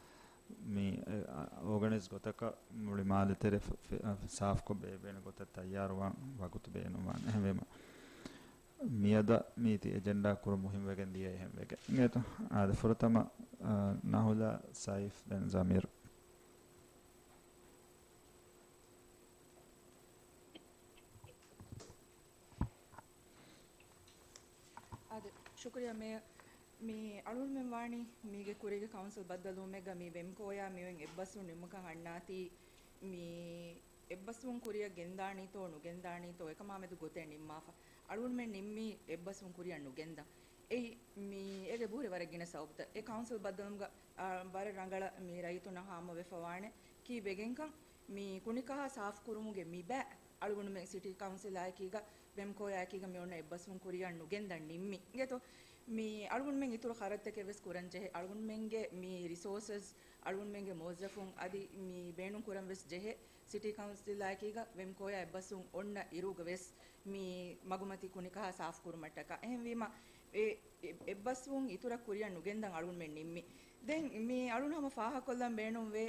މި، އެ، އާ، އޯގަނައިޒް ގޮތަކަށް މުޅި މާލެ ތެރެ ފެ-، ފެ-، އާ، ސާފުކޮށް ބޭއްވޭނެ ގޮތަށް ތައްޔާރުވާން ވަގުތު ބޭނުންވާނެ. އެހެންވީމަ، މިއަދަށް މީތި އެޖެންޑާ ކުރު މުހިންވެގެން ދިޔަ އެހެން ވެގެން. އިނގޭތޯ؟ އާދެ، ފުރަތަމަ، އާ، ނަހުލާ، ސައިފް، ދެން ޒަމީރު. އާދެ، ޝުކުރިއްޔާ މޭޔަރ. މި އަޅުގަނޑުމެން ވާނީ މީގެ ކުރީގެ ކައުންސިލް ބައްދަލުވުމެއްގަ މި ވެމްކޯޔާ މިއޮތް އެއްބަސްވުން ނިމުމަކަށް އަންނާތީ، މި އެއްބަސްވުން ކުރިއަށް ގެންދާނީތޯ ނުގެންދާނީތޯ އެކަމާމެދު ގޮތެއް ނިންމާފަ. އަޅުގަނޑުމެން ނިންމީ އެއްބަސްވުން ކުރިއަށް ނުގެންދަން. އެއީ، މި އޭގެ ބުހުރި ވަރަށް ގިނަ ސަބަބުތައް. އެ ކައުންސިލް ބައްދަލުވުމުގަ، އާ، ވަރަށް ރަނގަޅަށް މި ރައްޔިތުންނަށް ހާމަވެފަ ވާނެ ކީއްވެގެންކަން. މި ކުނިކަހާ ސާފުކުރުމުގެ މި ބައި އަޅުގަނޑުމެން ސިޓީ ކައުންސިލާއެކީގަ ވެމްކޯޔާއެކީގަ މި އޮންނަ އެއްބަސްވުން ކުރިއަށް ނުގެންދަން ނިންމި. އިނގޭތޯ؟ މި އަޅުގަނޑުމެން އިތުރު ޚަރަދުތަކެއް ވެސް ކުރަން ޖެހޭ. އަޅުގަނޑުމެންގެ މި ރިސޯސަސް، އަޅުގަނޑުމެންގެ މުވައްޒަފުން އަދި މި ބޭނުން ކުރަން ވެސް ޖެހޭ. ސިޓީ ކައުންސިލާއެކީގަ ވެމްކޯޔާ އެއްބަސްވުން އޮންނަ އިރުގަ ވެސް މި މަގުމަތި ކުނިކަހާ ސާފުކުރުމަށްޓަކާ. އެހެންވީމަ، އެ، އެ، އެއްބަސްވުން އިތުރަށް ކުރިއަށް ނުގެންދަން އަޅުގަނޑުމެން ނިންމި. ދެން މި އަޅުން ހަމަ ފާހަގަކޮށްލަން ބޭނުންވޭ،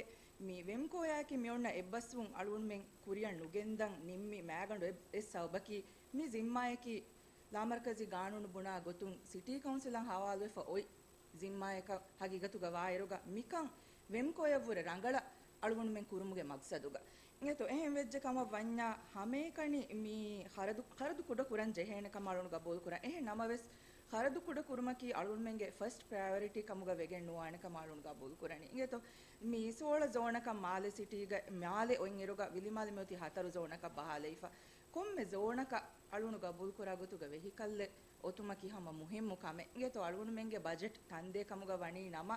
މި ވެމްކޯޔާއެކީ މި އޮންނަ އެއްބަސްވުން އަޅުގަނޑުމެން ކުރިއަށް ނުގެންދަން ނިންމި މައިގަނޑު އެއް، އެއް ސަބަބަކީ، މި ޒިންމާއަކީ ލާމަރުކަޒީ ގާނޫނު ބުނާ ގޮތުން ސިޓީ ކައުންސިލަށް ހަވާލުވެފަ އޮތް ޒިންމާއަކަށް ހަގީގަތުގަ ވާއިރުގަ މިކަން ވެމްކޯޔަށްވުރެ ރަނގަޅަށް އަޅުގަނޑުމެން ކުރުމުގެ މަގްސަދުގަ. އިނގޭތޯ، އެހެން ވެއްޖެ ކަމަށް ވަންޏާ ހަމައެކަނި މި ޚަރަދު، ޚަރަދު ކުޑަ ކުރަން ޖެހޭނެ ކަމަށް އަޅުން ގަބޫލު ކުރަން. އެހެން ނަމަވެސް، ޚަރަދު ކުޑަ ކުރުމަކީ އަޅުންމެންގެ ފަސްޓް ޕްރަޔޮރިޓީ ކަމުގަ ވެގެން ނުވާނެ ކަމަށް އަޅުން ގަބޫލު ކުރަނީ. އިނގޭތޯ، މި ސޯޅަ ޒޯނަކަށް މާލެ ސިޓީގަ، މާލެ އޮތްއިރުގަ ވިލިމާލެ މިއޮތީ ހަތަރު ޒޯނަކަށް ބަހާލައިފަ. ކޮންމެ ޒޯނަކަށް އަޅުން ގަބޫލު ކުރާ ގޮތުގަ ވެހިކަލްއެއް އޮތުމަކީ ހަމަ މުހިއްމު ކަމެއް. އިނގޭތޯ، އަޅުގަނޑުމެންގެ ބަޖެޓް ތަންދޭ ކަމުގަ ވަނީ ނަމަ،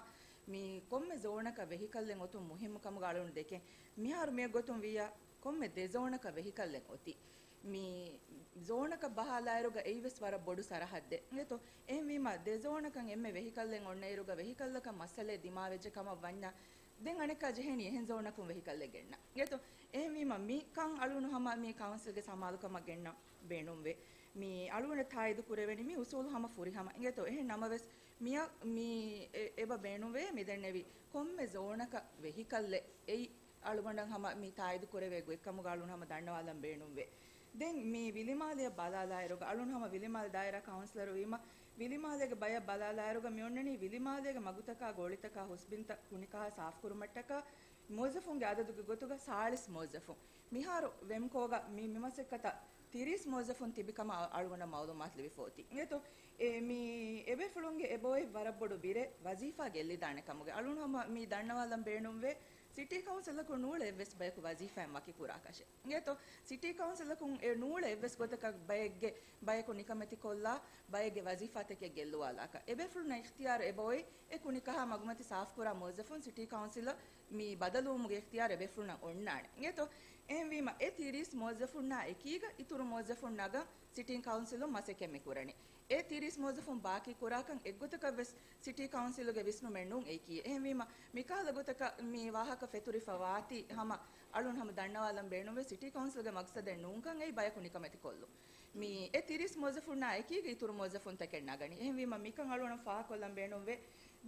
މި ކޮންމެ ޒޯނަކަށް ވެހިކަލްއެއް އޮތުން މުހިއްމު ކަމުގަ އަޅުން ދެކެން. މިހާރު މިއަށް ގޮތުން ވިއްޔާ ކޮންމެ ދެ ޒޯނަކަށް ވެހިކަލްއެއް އޮތީ. މި ޒޯނަކަށް ބަހާލާއިރުގަ އެއީވެސް ވަރަށް ބޮޑު ސަރަހައްދެއް. އިނގޭތޯ، އެހެންވީމަ ދެ ޒޯނަކަށް އެންމެ ވެހިކަލްއެއް އޮންނައިރުގަ ވެހިކަލްއަކަށް މައްސަލައެއް ދިމާވެއްޖެ ކަމަށް ވަންޏާ، ދެން އަނެއްކާ ޖެހޭނީ އެހެން ޒޯނަކުން ވެހިކަލްއެއް ގެންނަން. އިނގޭތޯ، އެހެންވީމަ މިކަން އަޅުނު ހަމަ މި ކައުންސިލްގެ ސަމާލުކަމަށް ގެންނަން ބޭނުންވޭ. މި އަޅުގަނޑަށް ތާއީދު ކުރެވެނީ މި އުސޫލު ހަމަ ފުރިހަމަ. އިނގޭތޯ، އެހެން ނަމަވެސް މިއަށް މި އެ-، އެބަ ބޭނުންވޭ މިދެންނެވި ކޮންމެ ޒޯނަކަށް ވެހިކަލްއެއް އެއީ އަޅުގަނޑަށް ހަމަ މި ތާއީދު ކުރެވޭ ގޮތްކަމުގަ އަޅުން ހަމަ ދަންނަވާލަން ބޭނުންވޭ. ދެން މި ވިލިމާލެއަށް ބަލާލާއިރުގަ އަޅުން ހަމަ ވިލިމާލެ ދާއިރާ ކައުންސިލަރު ވީމަ، ވިލިމާލޭގެ ބަޔަށް ބަލާލާއިރުގަ މި އޮންނަނީ ވިލިމާލޭގެ މަގުތަކާ ގޯޅިތަކާ ހުސްބިންތައް ކުނިކަހާ ސާފުކުރުމަށްޓަކާ މުވައްޒަފުންގެ އަދަދުގެ ގޮތުގަ ސާޅީސް މުވައްޒަފުން. މިހާރު ވެމްކޯގަ މި، މި މަސައްކަތަށް ތިރީސް މުވައްޒަފުން ތިބި ކަމަށް އަ-، އަޅުގަނޑަށް މައުލޫމާތު ލިބިފަ އޮތީ. އިނގޭތޯ، އެ، މި އެބޭފުޅުންގެ އެބައޮތް ވަރަށް ބޮޑު ބިރެއް ވަޒީފާ ގެއްލިދާނެ ކަމުގެ. އަޅުން ހަމަ މި ދަންނަވާލަން ބޭނުންވޭ، ސިޓީ ކައުންސިލަކުން ނޫޅެ އެއްވެސް ބަޔަކު ވަޒީފާއިން ވަކި ކުރާކަށެއް. އިނގޭތޯ، ސިޓީ ކައުންސިލަކުން އެ ނޫޅެ އެއްވެސް ގޮތަކަށް ބައެއްގެ، ބަޔަކު ނިކަމެތިކޮށްލާ، ބައެއްގެ ވަޒީފާތަކެއް ގެއްލުވާލާކަށް. އެބޭފުޅުންނަށް އިޚްތިޔާރު އެބައޮތް އެ ކުނިކަހާ މަގުމަތި ސާފުކުރާ މުވައްޒަފުން ސިޓީ ކައުންސިލަށް މި ބަދަލުވުމުގެ އިޚްތިޔާރު އެބޭފުޅުންނަށް އޮންނާނެ. އިނގޭތޯ، އެހެންވީމަ އެ ތިރީސް މުވައްޒަފުންނާ އެކީގަ އިތުރު މުވައްޒަފުން ނަގަން ސިޓީ ކައުންސިލުން މަސައްކަތް މި ކުރަނީ. އެ ތިރީސް މުވައްޒަފުން ބާކީ ކުރާކަން އެއްގޮތަކަށް ވެސް ސިޓީ ކައުންސިލުގެ ވިސްނުމެއް ނޫން އެއީކީ. އެހެންވީމަ، މިކަހަލަ ގޮތަކަށް މި ވާހަކަ ފެތުރިފަ ވާތީ ހަމަ އަޅުން ހަމަ ދަންނަވާލަން ބޭނުންވޭ، ސިޓީ ކައުންސިލްގެ މަގްސަދެއް ނޫންކަން އެއީ ބަޔަކު ނިކަމެތި ކޮށްލުން. މި އެ ތިރީސް މުވައްޒަފުންނާ އެކީގަ އިތުރު މުވައްޒަފުންތަކެއް ނަގަނީ. އެހެންވީމަ، މިކަން އަޅުގަނޑަށް ފާހަގަކޮށްލަން ބޭނުންވޭ.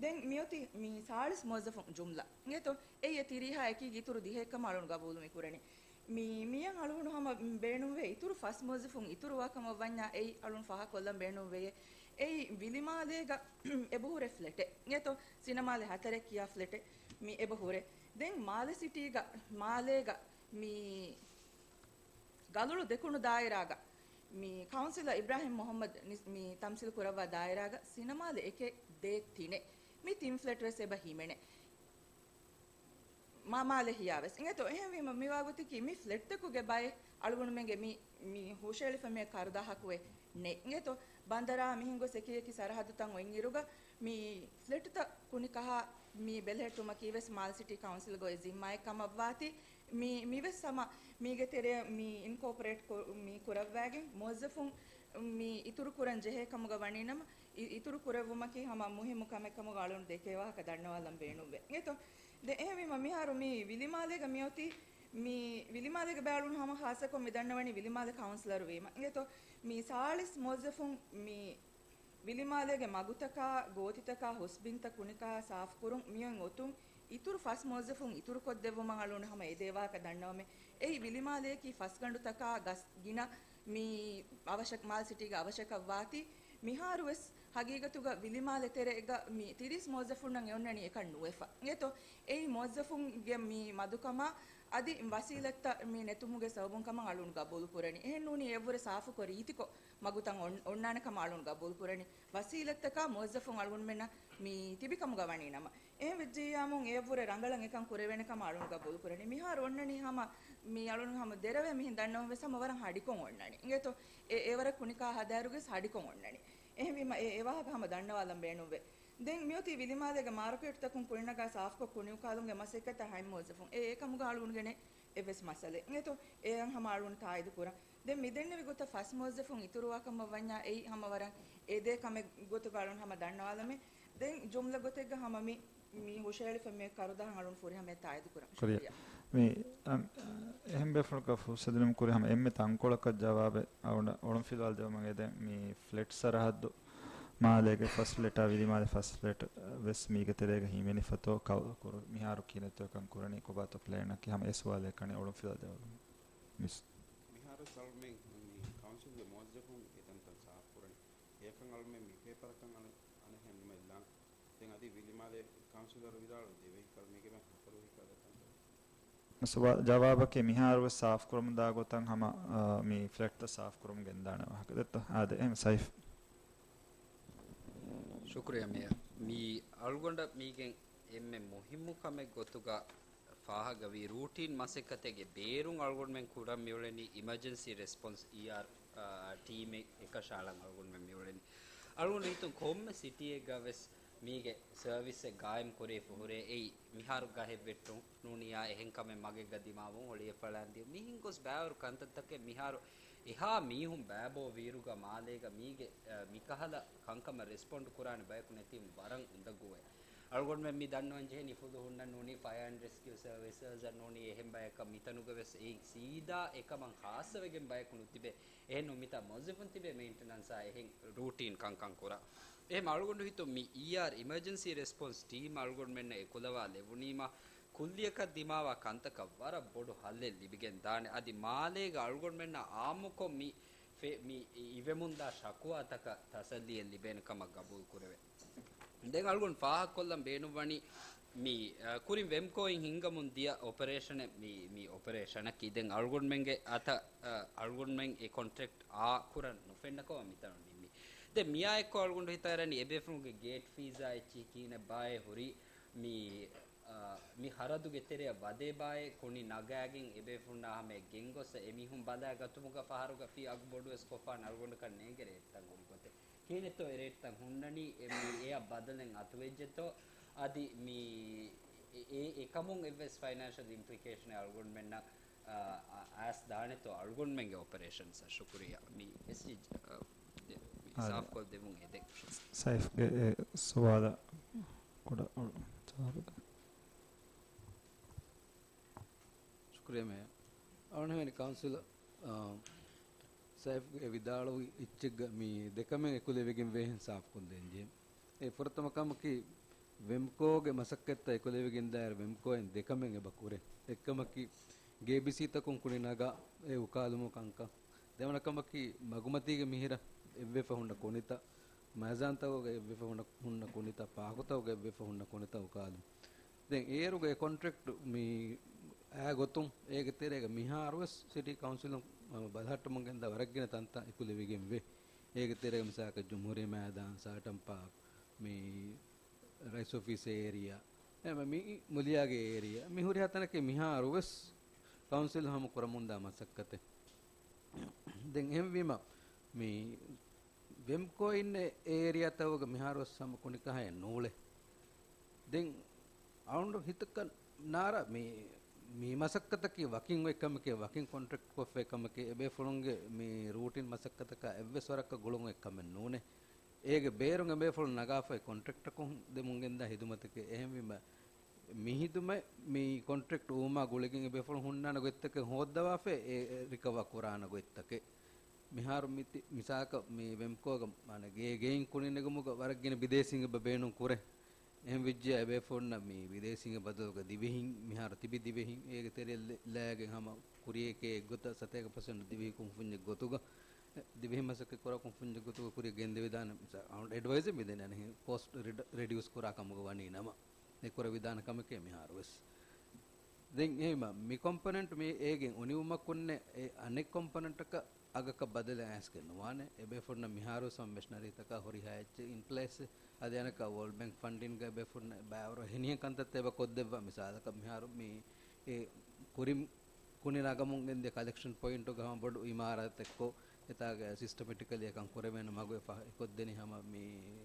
ދެން މިއޮތީ މި ސާޅީސް މުވައްޒަފުން ޖުމްލަ. އިނގޭތޯ؟ އެއީ އެ ތިރީހާ އެކީގަ އިތުރު ދިހައެއްކަމަށް އަޅުން ގަބޫލު މި ކުރަނީ. މި، މިއަށް އަޅުގަނޑު ހަމަ ބޭނުންވޭ އިތުރު ފަސް މުވައްޒަފުން އިތުރުވާ ކަމަށް ވަންޏާ އެއީ އަޅުން ފާހަގަކޮށްލަން ބޭނުންވެޔޭ. އެއީ ވިލިމާލޭގަ އެބަހުރެ ފްލެޓެއް. އިނގޭތޯ؟ ސިނަމާލެ ހަތަރެއް ކިޔާ ފްލެޓެއް މި އެބަހުރެ. ދެން މާލެ ސިޓީގަ، މާލޭގަ މި ގަލޮޅު ދެކުނު ދާއިރާގަ މި ކައުންސިލަރ އިބްރާހިމް މުހައްމަދު ނިސް-، މި ތަމްސީލު ކުރައްވާ ދާއިރާގަ ސިނަމާލެ އެކެއް ދޭއް ތިނެއް މި ތިން ފްލެޓް ވެސް އެބަ ހިމެނޭ. މާ-، މާލެ ހިޔާ ވެސް. އިނގޭތޯ؟ އެހެންވީމަ މިވާގޮތަކީ މި ފްލެޓްތަކުގެ ބައެއް އަޅުގަނޑުމެންގެ މި، މި ހުށައެޅިފަ މި ކަރުދާހަކުވެ ނެތް. އިނގޭތޯ؟ ބަނދަރާ މިހެން ގޮސް އެކި އެކި ސަރަހައްދުތައް އޮތްއިރުގަ މި ފްލެޓްތައް ކުނިކަހާ މި ބެލެހެއްޓުމަކީ ވެސް މާލެ ސިޓީ ކައުންސިލްގެ އޮތް ޒިންމާއެއް ކަމަށްވާތީ، މި، މިވެސް ހަމަ މީގެ ތެރެއަށް މި އިންކޯޕަރޭޓް ކޮ-، މި ކުރައްވާގެން މުވައްޒަފުން މި އިތުރު ކުރަން ޖެހޭ ކަމުގަ ވަނީ ނަމަ، އި-، އިތުރު ކުރެއްވުމަކީ ހަމަ މުހިއްމު ކަމެއް ކަމުގަ އަޅުން ދެކޭ ވާހަކަ ދަންނަވާލަން ބޭނުންވޭ. އިނގޭތޯ؟ ދެ އެހެންވީމަ މިހާރު މި ވިލިމާލޭގަ މިއޮތީ، މި ވިލިމާލޭގެ ބައެއް އަޅުން ހަމަ ޚާއްސަކޮށް މި ދަންނަވަނީ ވިލިމާލެ ކައުންސިލަރު ވީމަ. އިނގޭތޯ؟ މި ސާޅީސް މުވައްޒަފުން މި ވިލިމާލޭގެ މަގުތަކާ، ގޯތިތަކާ، ހުސްބިންތައް ކުނިކަހާ ސާފުކުރުން މިއޮތް އޮތުން އިތުރު ފަސް މުވައްޒަފުން އިތުރުކޮށްދެއްވުމަށް އަޅުގަނޑު ހަމަ އެދޭ ވާހަކަ ދަންނަވަމޭ. އެއީ ވިލިމާލެއަކީ ފަސްގަނޑުތަކާ ގަސް ގިނަ މި އަވަށަ-، މާލެ ސިޓީގެ އަވަށަކަށް ވާތީ، މިހާރު ވެސް ހަގީގަތުގަ ވިލިމާލެ ތެރޭގަ މި ތިރީސް މުވައްޒަފުންނަށް އެ އޮންނަނީ އެކަން ނުވެފަ. އިނގޭތޯ؟ އެއީ މުވައްޒަފުންގެ މި މަދުކަމާ އަދި ވަސީލަތްތައް މި ނެތުމުގެ ސަބަބުން ކަމަށް އަޅުން ގަބޫލު ކުރަނީ. އެހެން ނޫނީ އެއަށްވުރެ ސާފުކޮށް ރީތިކޮށް މަގުތައް އޮން-، އޮންނާނެ ކަމަށް އަޅުން ގަބޫލު ކުރަނީ. ވަސީލަތްތަކާ މުވައްޒަފުން އަޅުގަނޑުމެންނަށް މި ތިބި ކަމުގަ ވަނީ ނަމަ، އެހެން ވެއްޖިއްޔާމު އެއަށްވުރެ ރަނގަޅަށް އެކަން ކުރެވޭނެ ކަމަށް އަޅުން ގަބޫލު ކުރަނީ. މިހާރު އޮންނަނީ ހަމަ މި އަޅުން ހަމަ ދެރަވޭ މިހެން ދަންނަވަން ވެސް ހަމަ ވަރަށް ހަޑިކޮށް އޮންނަނީ. އިނގޭތޯ؟ އެ، އެވަރަށް ކުނިކާ ހަދާއިރުގެސް ހަޑިކޮށް އޮންނަނީ. އެހެންވީމަ އެ، އެ ވާހަކަ ހަމަ ދަންނަވާލަން ބޭނުންވޭ. ދެން މިއޮތީ ވިލިމާލޭގެ މާރުކޭޓްތަކުން ކުނިނަގާ ސާފުކޮށް ކުނިއުކާލުމުގެ މަސައްކަތަށް ހަތް މުވައްޒަފުން. އެ، އެކަމުގަ އަޅުގަނޑުގެނެއް އެއްވެސް މައްސަލައެއް އިނގޭތޯ؟ އެއަށް ހަމަ އަޅުގަނޑު ތާއީދު ކުރަން. ދެން މިދެންނެވި ގޮތަށް ފަސް މުވައްޒަފުން އިތުރުވާ ކަމަށް ވަންޏާ އެއީ ހަމަ ވަރަށް އެދޭ ކަމެއް ގޮތުގަ އަޅުން ހަމަ ދަންނަވާލަމޭ. ދެން ޖުމްލަ ގޮތެއްގަ ހަމަ މި، މި ހުށައެޅިފަ މި ކަރުދާހަށް އަޅުން ފުރިހަމަޔަށް ތާއީދު ކުރަން. ޝުކުރިއްޔާ. ޝުކުރިއްޔާ. މި، އަން، އެހެން ބޭފުޅަކަށް ފުރުސަތު ދިނުމަށް ކުރި ހަމަ އެންމެ ތަންކޮޅަކަށް ޖަވާބެއް އަޅުން ފިލާވަޅު ދެވުމަށް އެދެން. މި ފްލެޓް ސަރަހައްދު މާލޭގެ ފަސް ފްލެޓާ ވިލިމާލެ ފަސް ފްލެޓް ވެސް މީގެ ތެރޭގަ ހިމެނިފަތޯ ކައު-، ކުރު-، މިހާރު ކިހިނެއްތޯ އެކަން ކުރަނީ ކޮބާތޯ ޕްލޭނަކީ ހަމަ އެ ސުވާލެއް ކަނެ އޮޅުން ފިލާ ދެވުނު. މިސް. މިހާރު ސަލްމެން މި ކައުންސިލްގެ މުވައްޒަފުން އެ ތަންތަން ސާފު ކުރަނީ. އެކަން އަޅުމެން މި ޕޭޕަރަކަށް އަނެ-، އަނެއްހެން ނިމެއްލާނެ. ދެން އަދި ވިލިމާލެ ކައުންސިލަރު ވިދާޅުވި ދެ ވެހިކަލް މީގެ މެ ހަތަރު ވެހިކަލް އެކަން. ސުވާ-، ޖަވާބަކީ މިހާރުވެސް ސާފުކުރަމުންދާ ގޮތަށް ހަމަ، އާ، މި ފްލެޓްތައް ސާފުކުރަމުން ގެންދާނެ ވާހަކަ ދެއްތޯ؟ އާދެ، އެހެން ސައިފް. ޝުކުރިއްޔާ މޭޔަރ. މި އަޅުގަނޑަށް މީގެން އެންމެ މުހިއްމު ކަމެއް ގޮތުގަ ފާހަގަވި ރޫޓީން މަސައްކަތެއްގެ ބޭރުން އަޅުގަނޑުމެން ކުރަން މިއުޅެނީ އިމަޖެންސީ ރެސްޕޮންސް އީއާރް، އާ، ޓީމެއް އެކަށައަޅަން އަޅުގަނޑުމެން މިއުޅެނީ. އަޅުގަނޑު ހިތުން ކޮންމެ ސިޓީއެއްގަ ވެސް މީގެ ސަރވިސްއެއް ގާއިމް ކުރެވިފަ ހުރޭ. އެއީ މިހާރު ގަހެއް ވެއްޓުން ނޫނިއްޔާ އެހެން ކަމެއް މަގެއްގަ ދިމާވުން، ހޮޅިއެއް ފަޅާން ދިޔުން، މިހެން ގޮސް ބައިވަރު ކަންތައްތަކެއް މިހާރު އެހާ މީހުން ބައިބޯ ވީއިރުގަ މާލޭގަ މީގެ، އަ، މިކަހަލަ ކަންކަމަށް ރެސްޕޮންޑް ކުރާނެ ބަޔަކު ނެތީމަ ވަރަށް އުނދަގޫވޭ. އަޅުގަނޑުމެން މި ދަންނަވަން ޖެހޭނީ ފުލުހުންނަށް ނޫނީ ފަޔަރ އެންޑް ރެސްކިއު ސަރވިސަސް އަށް ނޫނީ އެހެން ބަޔަކަށް މިތަނުގަ ވެސް އެއިން ސީދާ އެކަމަށް ޚާއްޞަވެގެން ބަޔަކު ނުތިބޭ. އެހެން ނޫން މިތާ މުވައްޒަފުން ތިބޭ މެއިންޓެނަންސާ އެހެން ރޫޓީން ކަންކަން ކުރާ. އެހެން އަޅުގަނޑު ހިތުން މި އީއާރް އިމަޖެންސީ ރެސްޕޮންސް ޓީމް އަޅުގަނޑުމެންނަށް އެކުލަވާ ލެވުނީމަ ކުއްލިއަކަށް ދިމާވާ ކަންތަކަށް ވަރަށް ބޮޑު ހައްލެއް ލިބިގެން ދާނެ. އަދި މާލޭގަ އަޅުގަނޑުމެންނަށް އާއްމުކޮށް މި ފެ-، މި އިވެމުންދާ ޝަކުވާތަކަށް ތަސައްލީއެއް ލިބޭނެ ކަމަށް ގަބޫލު ކުރެވޭ. ދެން އަޅުގަނޑު ފާހަގަކޮށްލަން ބޭނުންވަނީ މި، އަ، ކުރިން ވެމްކޯއިން ހިންގަމުން ދިޔަ އޮޕަރޭޝަނެއް މި، މި އޮޕަރޭޝަނަކީ ދެން އަޅުގަނޑުމެންގެ އަތަށް، އަ، އަޅުގަނޑުމެން އެ ކޮންޓްރެކްޓް އާ ކުރަން ނުފެންނަކަމަށް މިތަނުން ނިންމީ. ދެން މިއާ އެއްކޮށް އަޅުގަނޑު ހިތަށް އަރަނީ އެބޭފުޅުންގެ ގޭޓް ފީސްއާ އެއްޗިހި ކިހިނެއް ބާއޭ ހުރީ މި، އަ، މި ހަރަދުގެ ތެރެއަށް ވަދޭ ބާއޭ ކުނި ނަގާގެން އެބޭފުޅުންނާ ހަމަޔަށް ގެންގޮސް އެމީހުން ބަލާ ގަތުމުގަ ފަހަރުގަ ފީ އަގު ބޮޑުވެސް ކޮށްފާނެ އަޅުގަނޑަކަށް ނޭނގޭ ރޭޓްތައް ހުރި ގޮތެއް. ކިހިނެއްތޯ އެ ރޭޓްތައް ހުންނަނީ، އެ މީ އެއަށް ބަދަލެއް އަތުވެއްޖެތޯ، އަދި މީ އެ، އެ، އެކަމުން އެއްވެސް ފައިނޭންޝަލް އިމްޕްލިކޭޝަނެއް އަޅުގަނޑުމެންނަށް، އާ، އާ، އައިސް ދާނެތޯ އަޅުގަނޑުމެންގެ އޮޕަރޭޝަންސްއަށް. ޝުކުރިއްޔާ. މީ އެސްޖީ، އާ، ދެ-، މީ އާ، ސާފްކޮށް ދެމުން އެދެން. ސައިފްގެ އެ ސުވާލަށް ކުޑަ ޖަވާބެއް. ޝުކުރިއްޔާ މޭޔަރ. އަޅުގަނޑުމެން ކައުންސިލަރ، އާ، ސައިފްގެ ވިދާޅުވި އެއްޗެއްގަ މި ދެކަމެއް އެކުލެވިގެން ވޭހެން ސާފުކޮށްދޭން ޖެހޭ. އެ ފުރަތަމަ ކަމަކީ، ވެމްކޯގެ މަސައްކަތްތައް އެކުލެވިގެންދާއިރު ވެމްކޯއިން ދެކަމެއް އެބަ ކުރޭ. އެއްކަމަކީ، ގޭބީސީތަކުން ކުނި ނަގާ އެ އުކާލުމު ކަންކަން. ދެވަނަ ކަމަކީ، މަގުމަތީގެ މިހިރަ އެއްވެފަ ހުންނަ ކުނިތައް، މައިޒާންތަކުގަ އެއްވެފަ ހުންނަ، ހުންނަ ކުނިތައް، ޕާކުތަކުގަ އެއްވެފަ ހުންނަ ކުނިތައް އުކާލުން. ދެން އޭރުގެ ކޮންޓްރެކްޓް މި އާ ގޮތުން އޭގެ ތެރޭގަ މިހާރުވެސް ސިޓީ ކައުންސިލުން ބަލަހައްޓަމުން ގެންދާ ވަރަށް ގިނަ ތަންތަން އެކުލެވިގެން ވޭ. އޭގެ ތެރޭގަ މިސާލަކަށް ޖުމްހޫރިއްޔާ މައިދާން، ސާޓަން ޕާކް، މި ރައީސް އޮފީސް އޭރިއާ، އެ މި މުލިއާގެ އޭރިއާ، މި ހުރިހާ ތަނަކީ މިހާރުވެސް ކައުންސިލް ހަމަ ކުރަމުންދާ މަސައްކަތެއް. ދެން އެހެންވީމަ، މި ވެމްކޯއިން އެ އޭރިއާތަކުގަ މިހާރުވެސް ހަމަ ކުނިކަހައެއް ނޫޅޭ. ދެން އަޅުގަނޑު ހިތަކަށް ނާރާ މި، މި މަސައްކަތަކީ ވަކިން އޮތް ކަމެކޭ، ވަކިން ކޮންޓްރެކްޓް ކޮށްފައި ކަމެކޭ، އެބޭފުޅުންގެ މި ރޫޓިން މަސައްކަތަކާ އެއްވެސް ވަރަކަށް ގުޅުން އޮތް ކަމެއް ނޫނޭ. އޭގެ ބޭރުން އެބޭފުޅުން ނަގާފައި ކޮންޓްރެކްޓަކުން ދެމުން ގެންދާ ހިދުމަތެކޭ. އެހެންވީމަ، މި ހިދުމަތް މި ކޮންޓްރެކްޓް ވުމާ ގުޅިގެން އެބޭފުޅުން ހުންނާނެ ގޮތްތަކެއް ހޯއްދަވާފައި އެ، އެ ރިކަވަރ ކުރާނެ ގޮތްތަކެއް. މިހާރު މި ތި-، މިސާލަކަށް މި ވެމްކޯގަ މާނަ ގޭ، ގެއިން ކުނި ނެގުމުގަ ވަރަށް ގިނަ ބިދޭސީން އެބަ ބޭނުން ކުރޭ. އެހެން ވެއްޖެޔާ އެބޭފުޅުންނަށް މި ބިދޭސީންގެ ބަދަލުގަ ދިވެހިން، މިހާރު ތިބި ދިވެހިން، އޭގެ ތެރެއަށް ލެ-، ލައިގެން ހަމަ ކުރިޔަކޭ އެއްގޮތަށް ސަތޭކަ ޕަސެންޓް ދިވެހި ކުންފުންޏެއް ގޮތުގަ، ދިވެހި މަސައްކަތް ކުރާ ކުންފުންޏެއް ގޮތުގަ ކުރިޔަށް ގެންދެވިދާނެ، މިސާ، އަޅުގަނޑު އެޑްވައިޒެއް މިދެނީ އަނެއް ކޯސްޓް ރިޑަ-، ރެޑިއުސް ކުރާ ކަމުގަ ވަނީ ނަމަ، އެ ކުރެވިދާނެ ކަމެކޭ މިހާރުވެސް. ދެން އެހެންވީމަ، މި ކޮމްޕޮނެންޓް މި އޭގެން އުނިވުމަކުންނެ އެ އަނެއް ކޮމްޕޮނެންޓަކަށް އަގަކަށް ބަދަލެއް އައިސްގެން ނުވާނެ. އެބޭފުޅުންނަށް މިހާރުވެސް ހަމަ މެޝިނަރީތަކާ ހުރިހާ އެއްޗެއް އިންޕްލޭސް. އަދި އަނެއްކާ ވޯލްޑް ބޭންކް ފަންޑިންގ އެބޭފުޅުންނަށް ބައިވަރު އެހެނިހެން ކަންތައްތައް އެބަ ކޮށްދެއްވާ. މިސާލަކަށް މިހާރު މި އެ ކުރިން ކުނި ނަގަމުން ގެންދިޔަ ކަލެކްޝަން ޕޮއިންޓުގަ ހަމަ ބޮޑު އިމާރާތެއްކޮށް، އެތާގަ ސިސްޓަމެޓިކަލީ އެކަން ކުރެވޭނެ މަގު އެ ފަހަ އެކޮށްދެނީ ހަމަ މި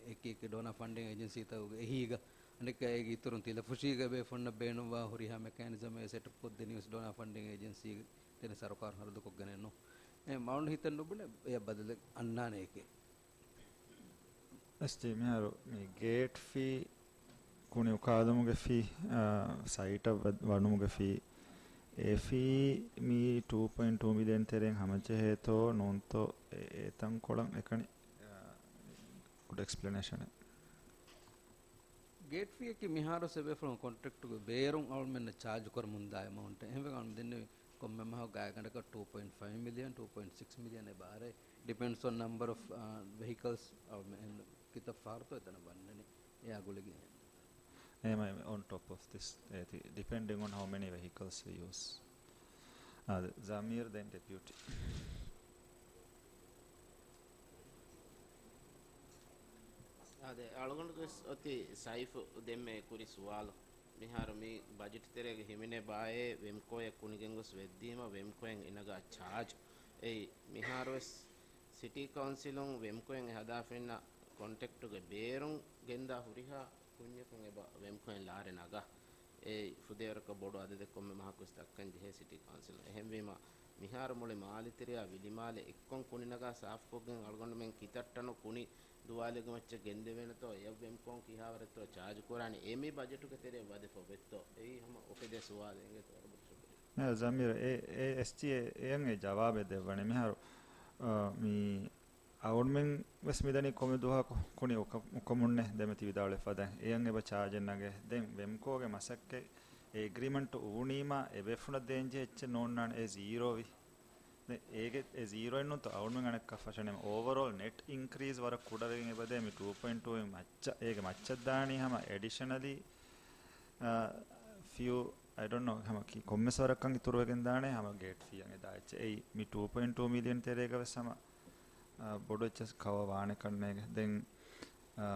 އެކި އެކި ޑޯނާ ފަންޑިން އޭޖެންސީތަކުގެ އެހީގަ. އަނެއްކާ އޭގެ އިތުރުން ތިލަފުށީގަ ބޭފުންނަށް ބޭނުންވާ ހުރިހާ މެކޭނިޒަމެއް ސެޓަޕް ކޮށްދެނީވެސް ޑޯނާ ފަންޑިން އޭޖެންސީ ދެނެ ސަރުކާރުން ހަރަދުކޮށްގެނެއް ނޫން. އެ މައުން ހިތެއް ނުބުނެ އެ ބަދަލެއް އަންނާނެ އެކޭ. އެސްޖީ މިހާރު މި ގޭޓް ފީ، ކުނި އުކާލުމުގެ ފީ، އާ، ސައިޓަށް ވަ-، ވަނުމުގެ ފީ، އެ ފީ މި ޓޫ ޕޮއިންޓް ޓޫ މިލިއަން ތެރެއިން ހަމަޖެހޭތޯ ނޫންތޯ އެ-، އެތަންކޮޅަށް އެކަނި، އާ، ގުޑް އެކްސްޕްލެނޭޝަނެއް. ގޭޓް ފީއަކީ މިހާރު ސެބޭފުޅުން ކޮންޓްރެކްޓުގެ ބޭރުން އަޅުމެންނަށް ޗާޖު ކުރަމުންދާ އެމައުންޓެއް. އެހެންވެ އަޅުމެން ދެންނެވި ކޮންމެ މަހަކު ގާތްގަނޑަކަށް ޓޫ ޕޮއިންޓް ފައިވް މިލިއަން، ޓޫ ޕޮއިންޓް ސިކްސް މިލިއަން އެބަ އަރޭ. ޑިޕެންޑްސް އޮން ނަމްބަރ އޮފް، އާ، ވެހިކަލްސް އަޅުމެން ކިތައް ފަހަރުތޯ އެތަނަށް ވަންނަނީ. އެއާ ގުޅިގެން. އެހެންވީމަ on top of this އޭތި، depending on how many vehicles we use. އާދެ، ޒަމީރު ދެން ޑެޕިއުޓީ. އާދެ، އަޅުގަނޑުގެ ވެސް އޮތީ ސައިފު ދެންމެ ކުރި ސުވާލު. މިހާރު މި ބަޖެޓް ތެރޭގަ ހިމެނޭ ބާއޭ ވެމްކޯއެއް ކުނިގެން ގޮސް ވެއްދީމަ ވެމްކޯއިން އިނަގާ ޗާޖް. އެއީ މިހާރު ވެސް ސިޓީ ކައުންސިލުން ވެމްކޯއިން އެ ހަދާފަ އިންނަ ކޮންޓްރެކްޓުގެ ބޭރުން ގެންދާ ހުރިހާ ކުންޏަކުން އެބަ ވެމްކޯއިން ލާރި ނަގާ. އެއީ ފުދޭވަރަކަށް ބޮޑު އަދަދެއް ކޮންމެ މަހަކުވެސް ދައްކަން ޖެހޭ ސިޓީ ކައުންސިލުން. އެހެންވީމަ، މިހާރު މުޅި މާލެތެރެއާ ވިލިމާލެ އެއްކޮށް ކުނި ނަގާ ސާފުކޮށްގެން އަޅުގަނޑުމެން ކިތައް ޓަނު ކުނި ދުވާލެއްގެ މައްޗަށް ގެންދެވޭނެތޯ، އެއަށް ވެމްކޯން ކިހާވަރެއްތޯ ޗާޖް ކުރާނެ، އެ މި ބަޖެޓުގެ ތެރެއަށް ވަދެފަ އޮވޭތޯ؟ އެއީ ހަމަ އުފެދޭ ސުވާލެއް. އިނގޭތޯ ވަރަށް ބޮޑަށް ޝުކުރިއްޔާ. ނަ، ޒަމީރު، އެ، އެ އެސްޖީއޭ އެއަށް އެ ޖަވާބެއް ދެއްވަނީ. މިހާރު، އާ، މި އަޅުގަނޑުމެން ވެސް މިދަނީ ކޮންމެ ދުވަހަކު ކުނި އުކަ-، އުކަމުންނޭ. ދެންމެ ތި ވިދާޅުވި ފަދައިން އެއަށް އެބަ ޗާޖެއް ނަގޭ. ދެން ވެމްކޯގެ މަސައްކަތް އެ އެގްރިމަންޓު އުވުނީމާ އެބޭފުޅަށް ދޭންޖެހޭ އެއްޗެއް ނޯންނާނެ. އެ ޒީރޯވި. ދެން އޭގެ އެ ޒީރޯއެއްނޫންތޯ އަޅުގަނޑުމެން އަނެއްކާ ފަށަނީމަ އޯވަރޯލް ނެޓް އިންކްރީޒް ވަރަށް ކުޑަވެގެން އެބަދޭ. މި ޓޫ ޕޮއިންޓް ޓޫ މައްޗަށް، އޭގެ މައްޗަށް ދާނީ ހަމަ އެޑިޝަނަލީ، އާ، ފިއު، އައި ޑޯންޓް ނޯ، ހަމަ ކި-، ކޮންމެސް ވަރަކަށް އިތުރުވެގެން ދާނެ ހަމަ ގޭޓް ފީއަށް އެދާ އެއްޗެއް. އެއީ މި ޓޫ ޕޮއިންޓް ޓޫ މިލިއަން ތެރޭގަ ވެސް ހަމަ، އާ، ބޮޑު އެއްޗެއް ކަވަރ ވާނެ ކަންނޭގެ. ދެން، އާ،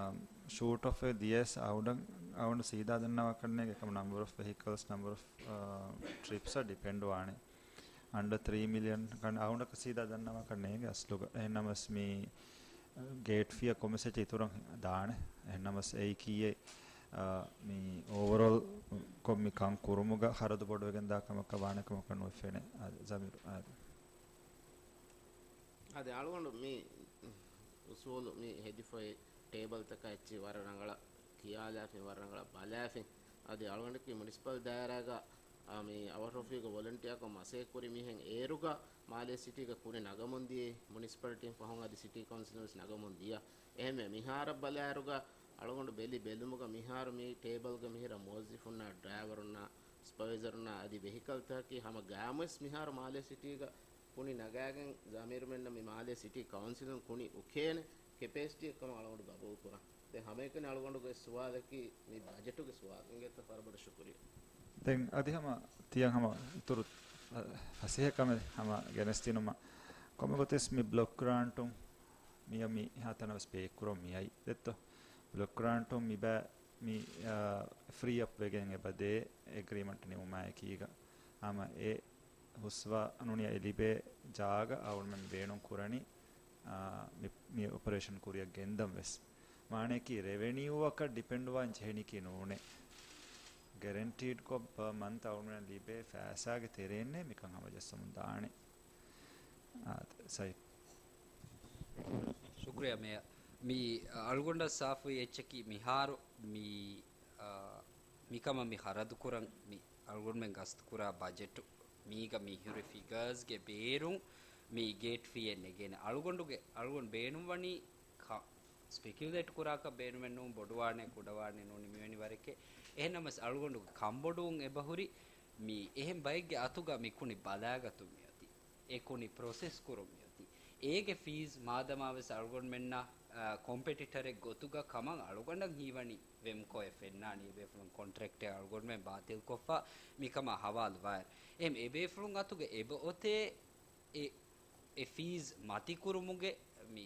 ޝޫޓް އޮފް އެ ދިޔަސް އައުޑަ-، އައުނޑު ސީދާ ދަންނަވާ ކަންނޭގެ އެކަމަ ނަމްބަރ އޮފް ވެހިކަލްސް، ނަމްބަރ އޮފް، އާ، ޓްރިޕްސް އަށް ޑިޕެންޑް ވާނެ. އަންޑަ ތްރީ މިލިއަން ކަން އައުނޑަކަށް ސީދާ ދަންނަވާކަށް ނޭނގެ އަސްލުގަ. އެހެންނަމަސް މި ގޭޓް ފީއަށް ކޮންމެސް އެއްޗެއް އިތުރަށް ދާނެ. އެހެންނަމަސް އެއީ ކީއެއް، އާ، މި އޯވަރޯލް ކޮން މި ކަން ކުރުމުގަ ހަރަދު ބޮޑުވެގެން ދާ ކަމަކަށް ވާނެ ކަމަކަށް ނުފެނޭ. އާ، ޒަމީރު، އާ. އާދެ، އަޅުގަނޑު މި އުސޫލު މި ހެދިފައި ޓޭބަލްތަކާ އެއްޗެއް ވަރަށް ރަނގަޅަށް ކިޔާލާފިން، ވަރަށް ރަނގަޅަށް ބަލާފިން. އަދި އަޅުގަނޑަކީ މުނިސިޕަލް ދާއިރާގަ، އާ، މި އަވަށްރުފީގަ ވޮލަންޓިއާކޮށް މަސައްކަތް ކުރި މީހެއް އޭރުގަ މާލޭ ސިޓީގަ ކުނި ނަގަމުން ދިޔައީ މުނިސިޕަލިޓީން ފަހުން އަދި ސިޓީ ކައުންސިލުން ވެސް ނަގަމުން ދިޔަ. އެހެންވެ، މިހާރަށް ބަލާއިރުގަ އަޅުގަނޑު ބެލި ބެލުމުގަ މިހާރު މި ޓޭބަލްގަ މިހިރަ މުވައްޒިފުންނާ، ޑްރައިވަރުންނާ، ސްޕަވައިޒަރުންނާ އަދި ވެހިކަލްތަކަކީ ހަމަ ގާމުވެސް މިހާރު މާލޭ ސިޓީގަ ކުނި ނަގާގެން ޒަމީރުމެންނަށް މި މާލޭ ސިޓީ ކައުންސިލުން ކުނި އުކޭނެ ކެޕޭސިޓީއެއް ކަމަށް އަޅުގަނޑު ގަބޫލު ކުރަން. ދެން ހަމައެކަނި އަޅުގަނޑުގެ ސުވާލަކީ މި ބަޖެޓުގެ ސުވާލު. އިނގޭތަ؟ ވަރަށް ބޮޑަށް ޝުކުރިއްޔާ. ދެން އަދި ހަމަ ތިޔަ ހަމަ އިތުރު ފަސޭހަ ކަމެއް ހަމަ ގެނެސްދިނުމަށް ކޮންމެ ގޮތެސް މި ބްލޮކް ގްރާންޓުން މިޔަ މި ހާތަނަވެސް ބޭކުރަން މިއައި ދެއްތޯ. ބްލޮކް ގްރާންޓުން މިބަ މި، އާ، ފްރީ އަޕް ވެގެން އެބަދޭ އެގްރިމަންޓް ނިމުމާއެކީގަ. ހަމަ އެ ހުސްވާ ނޫނިޔާ އެ ލިބޭ ޖާގަ އަޅުގަނޑުމެން ބޭނުން ކުރަނީ، އާ، މި، މި އޮޕަރޭޝަން ކުރިއަށް ގެންދަން ވެސް. މާނައަކީ ރެވެނިއުއަކަށް ޑިޕެންޑްވާން ޖެހެނީކީ ނޫނޭ. ގެރެންޓީޑްކޮށް ޕަ މަންތަށް އަޅުގަނޑުމެން ލިބޭ ފައިސާގެ ތެރެއިންނޭ މިކަން ހަމަޖައްސަމުން ދާނެ. އާ، ސައި. ޝުކުރިއްޔާ މޭޔަރ. މި އަޅުގަނޑަށް ސާފުވި އެއްޗަކީ މިހާރު މި، އާ، މިކަމަށް މި ޚަރަދުކުރަން މި އަޅުގަނޑުމެން ގަސްތުކުރާ ބަޖެޓު މީގަ މިހުރި ފިގާސްގެ ބޭރުން މި ގޭޓް ފީއެއް ނެގޭނެ. އަޅުގަނޑުގެ، އަޅުގަނޑު ބޭނުންވަނީ ކަ-، ސްޕެކިއުލޭޓް ކުރާކަށް ބޭނުމެއް ނޫން، ބޮޑުވާނެ، ކުޑަވާނެ ނޫން، މިވެނި ވަރެކޭ. އެހެންނަމަސް އަޅުގަނޑުގެ ކަންބޮޑުވުން އެބަހުރި މި އެހެން ބައެއްގެ އަތުގަ މި ކުނި ބަލާގަތުން މިއޮތީ. އެ ކުނި ޕްރޮސެސް ކުރުން މިއޮތީ. އޭގެ ފީސް މާދަމާވެސް އަޅުގަނޑުމެންނަށް، އާ، ކޮމްޕެޓިޓަރެއް ގޮތުގަ ކަމަށް އަޅުގަނޑަށް ހީވަނީ ވެމްކޯއެއް ފެންނާނީ އެބޭފުޅުން ކޮންޓްރެކްޓެއް އަޅުގަނޑުމެން ބާތިލްކޮށްފަ މިކަމާ ހަވާލުވާއިރު. އެހެން އެބޭފުޅުން އަތުގަ އެބައޮތޭ އެ، އެ ފީސް މަތިކުރުމުގެ މި،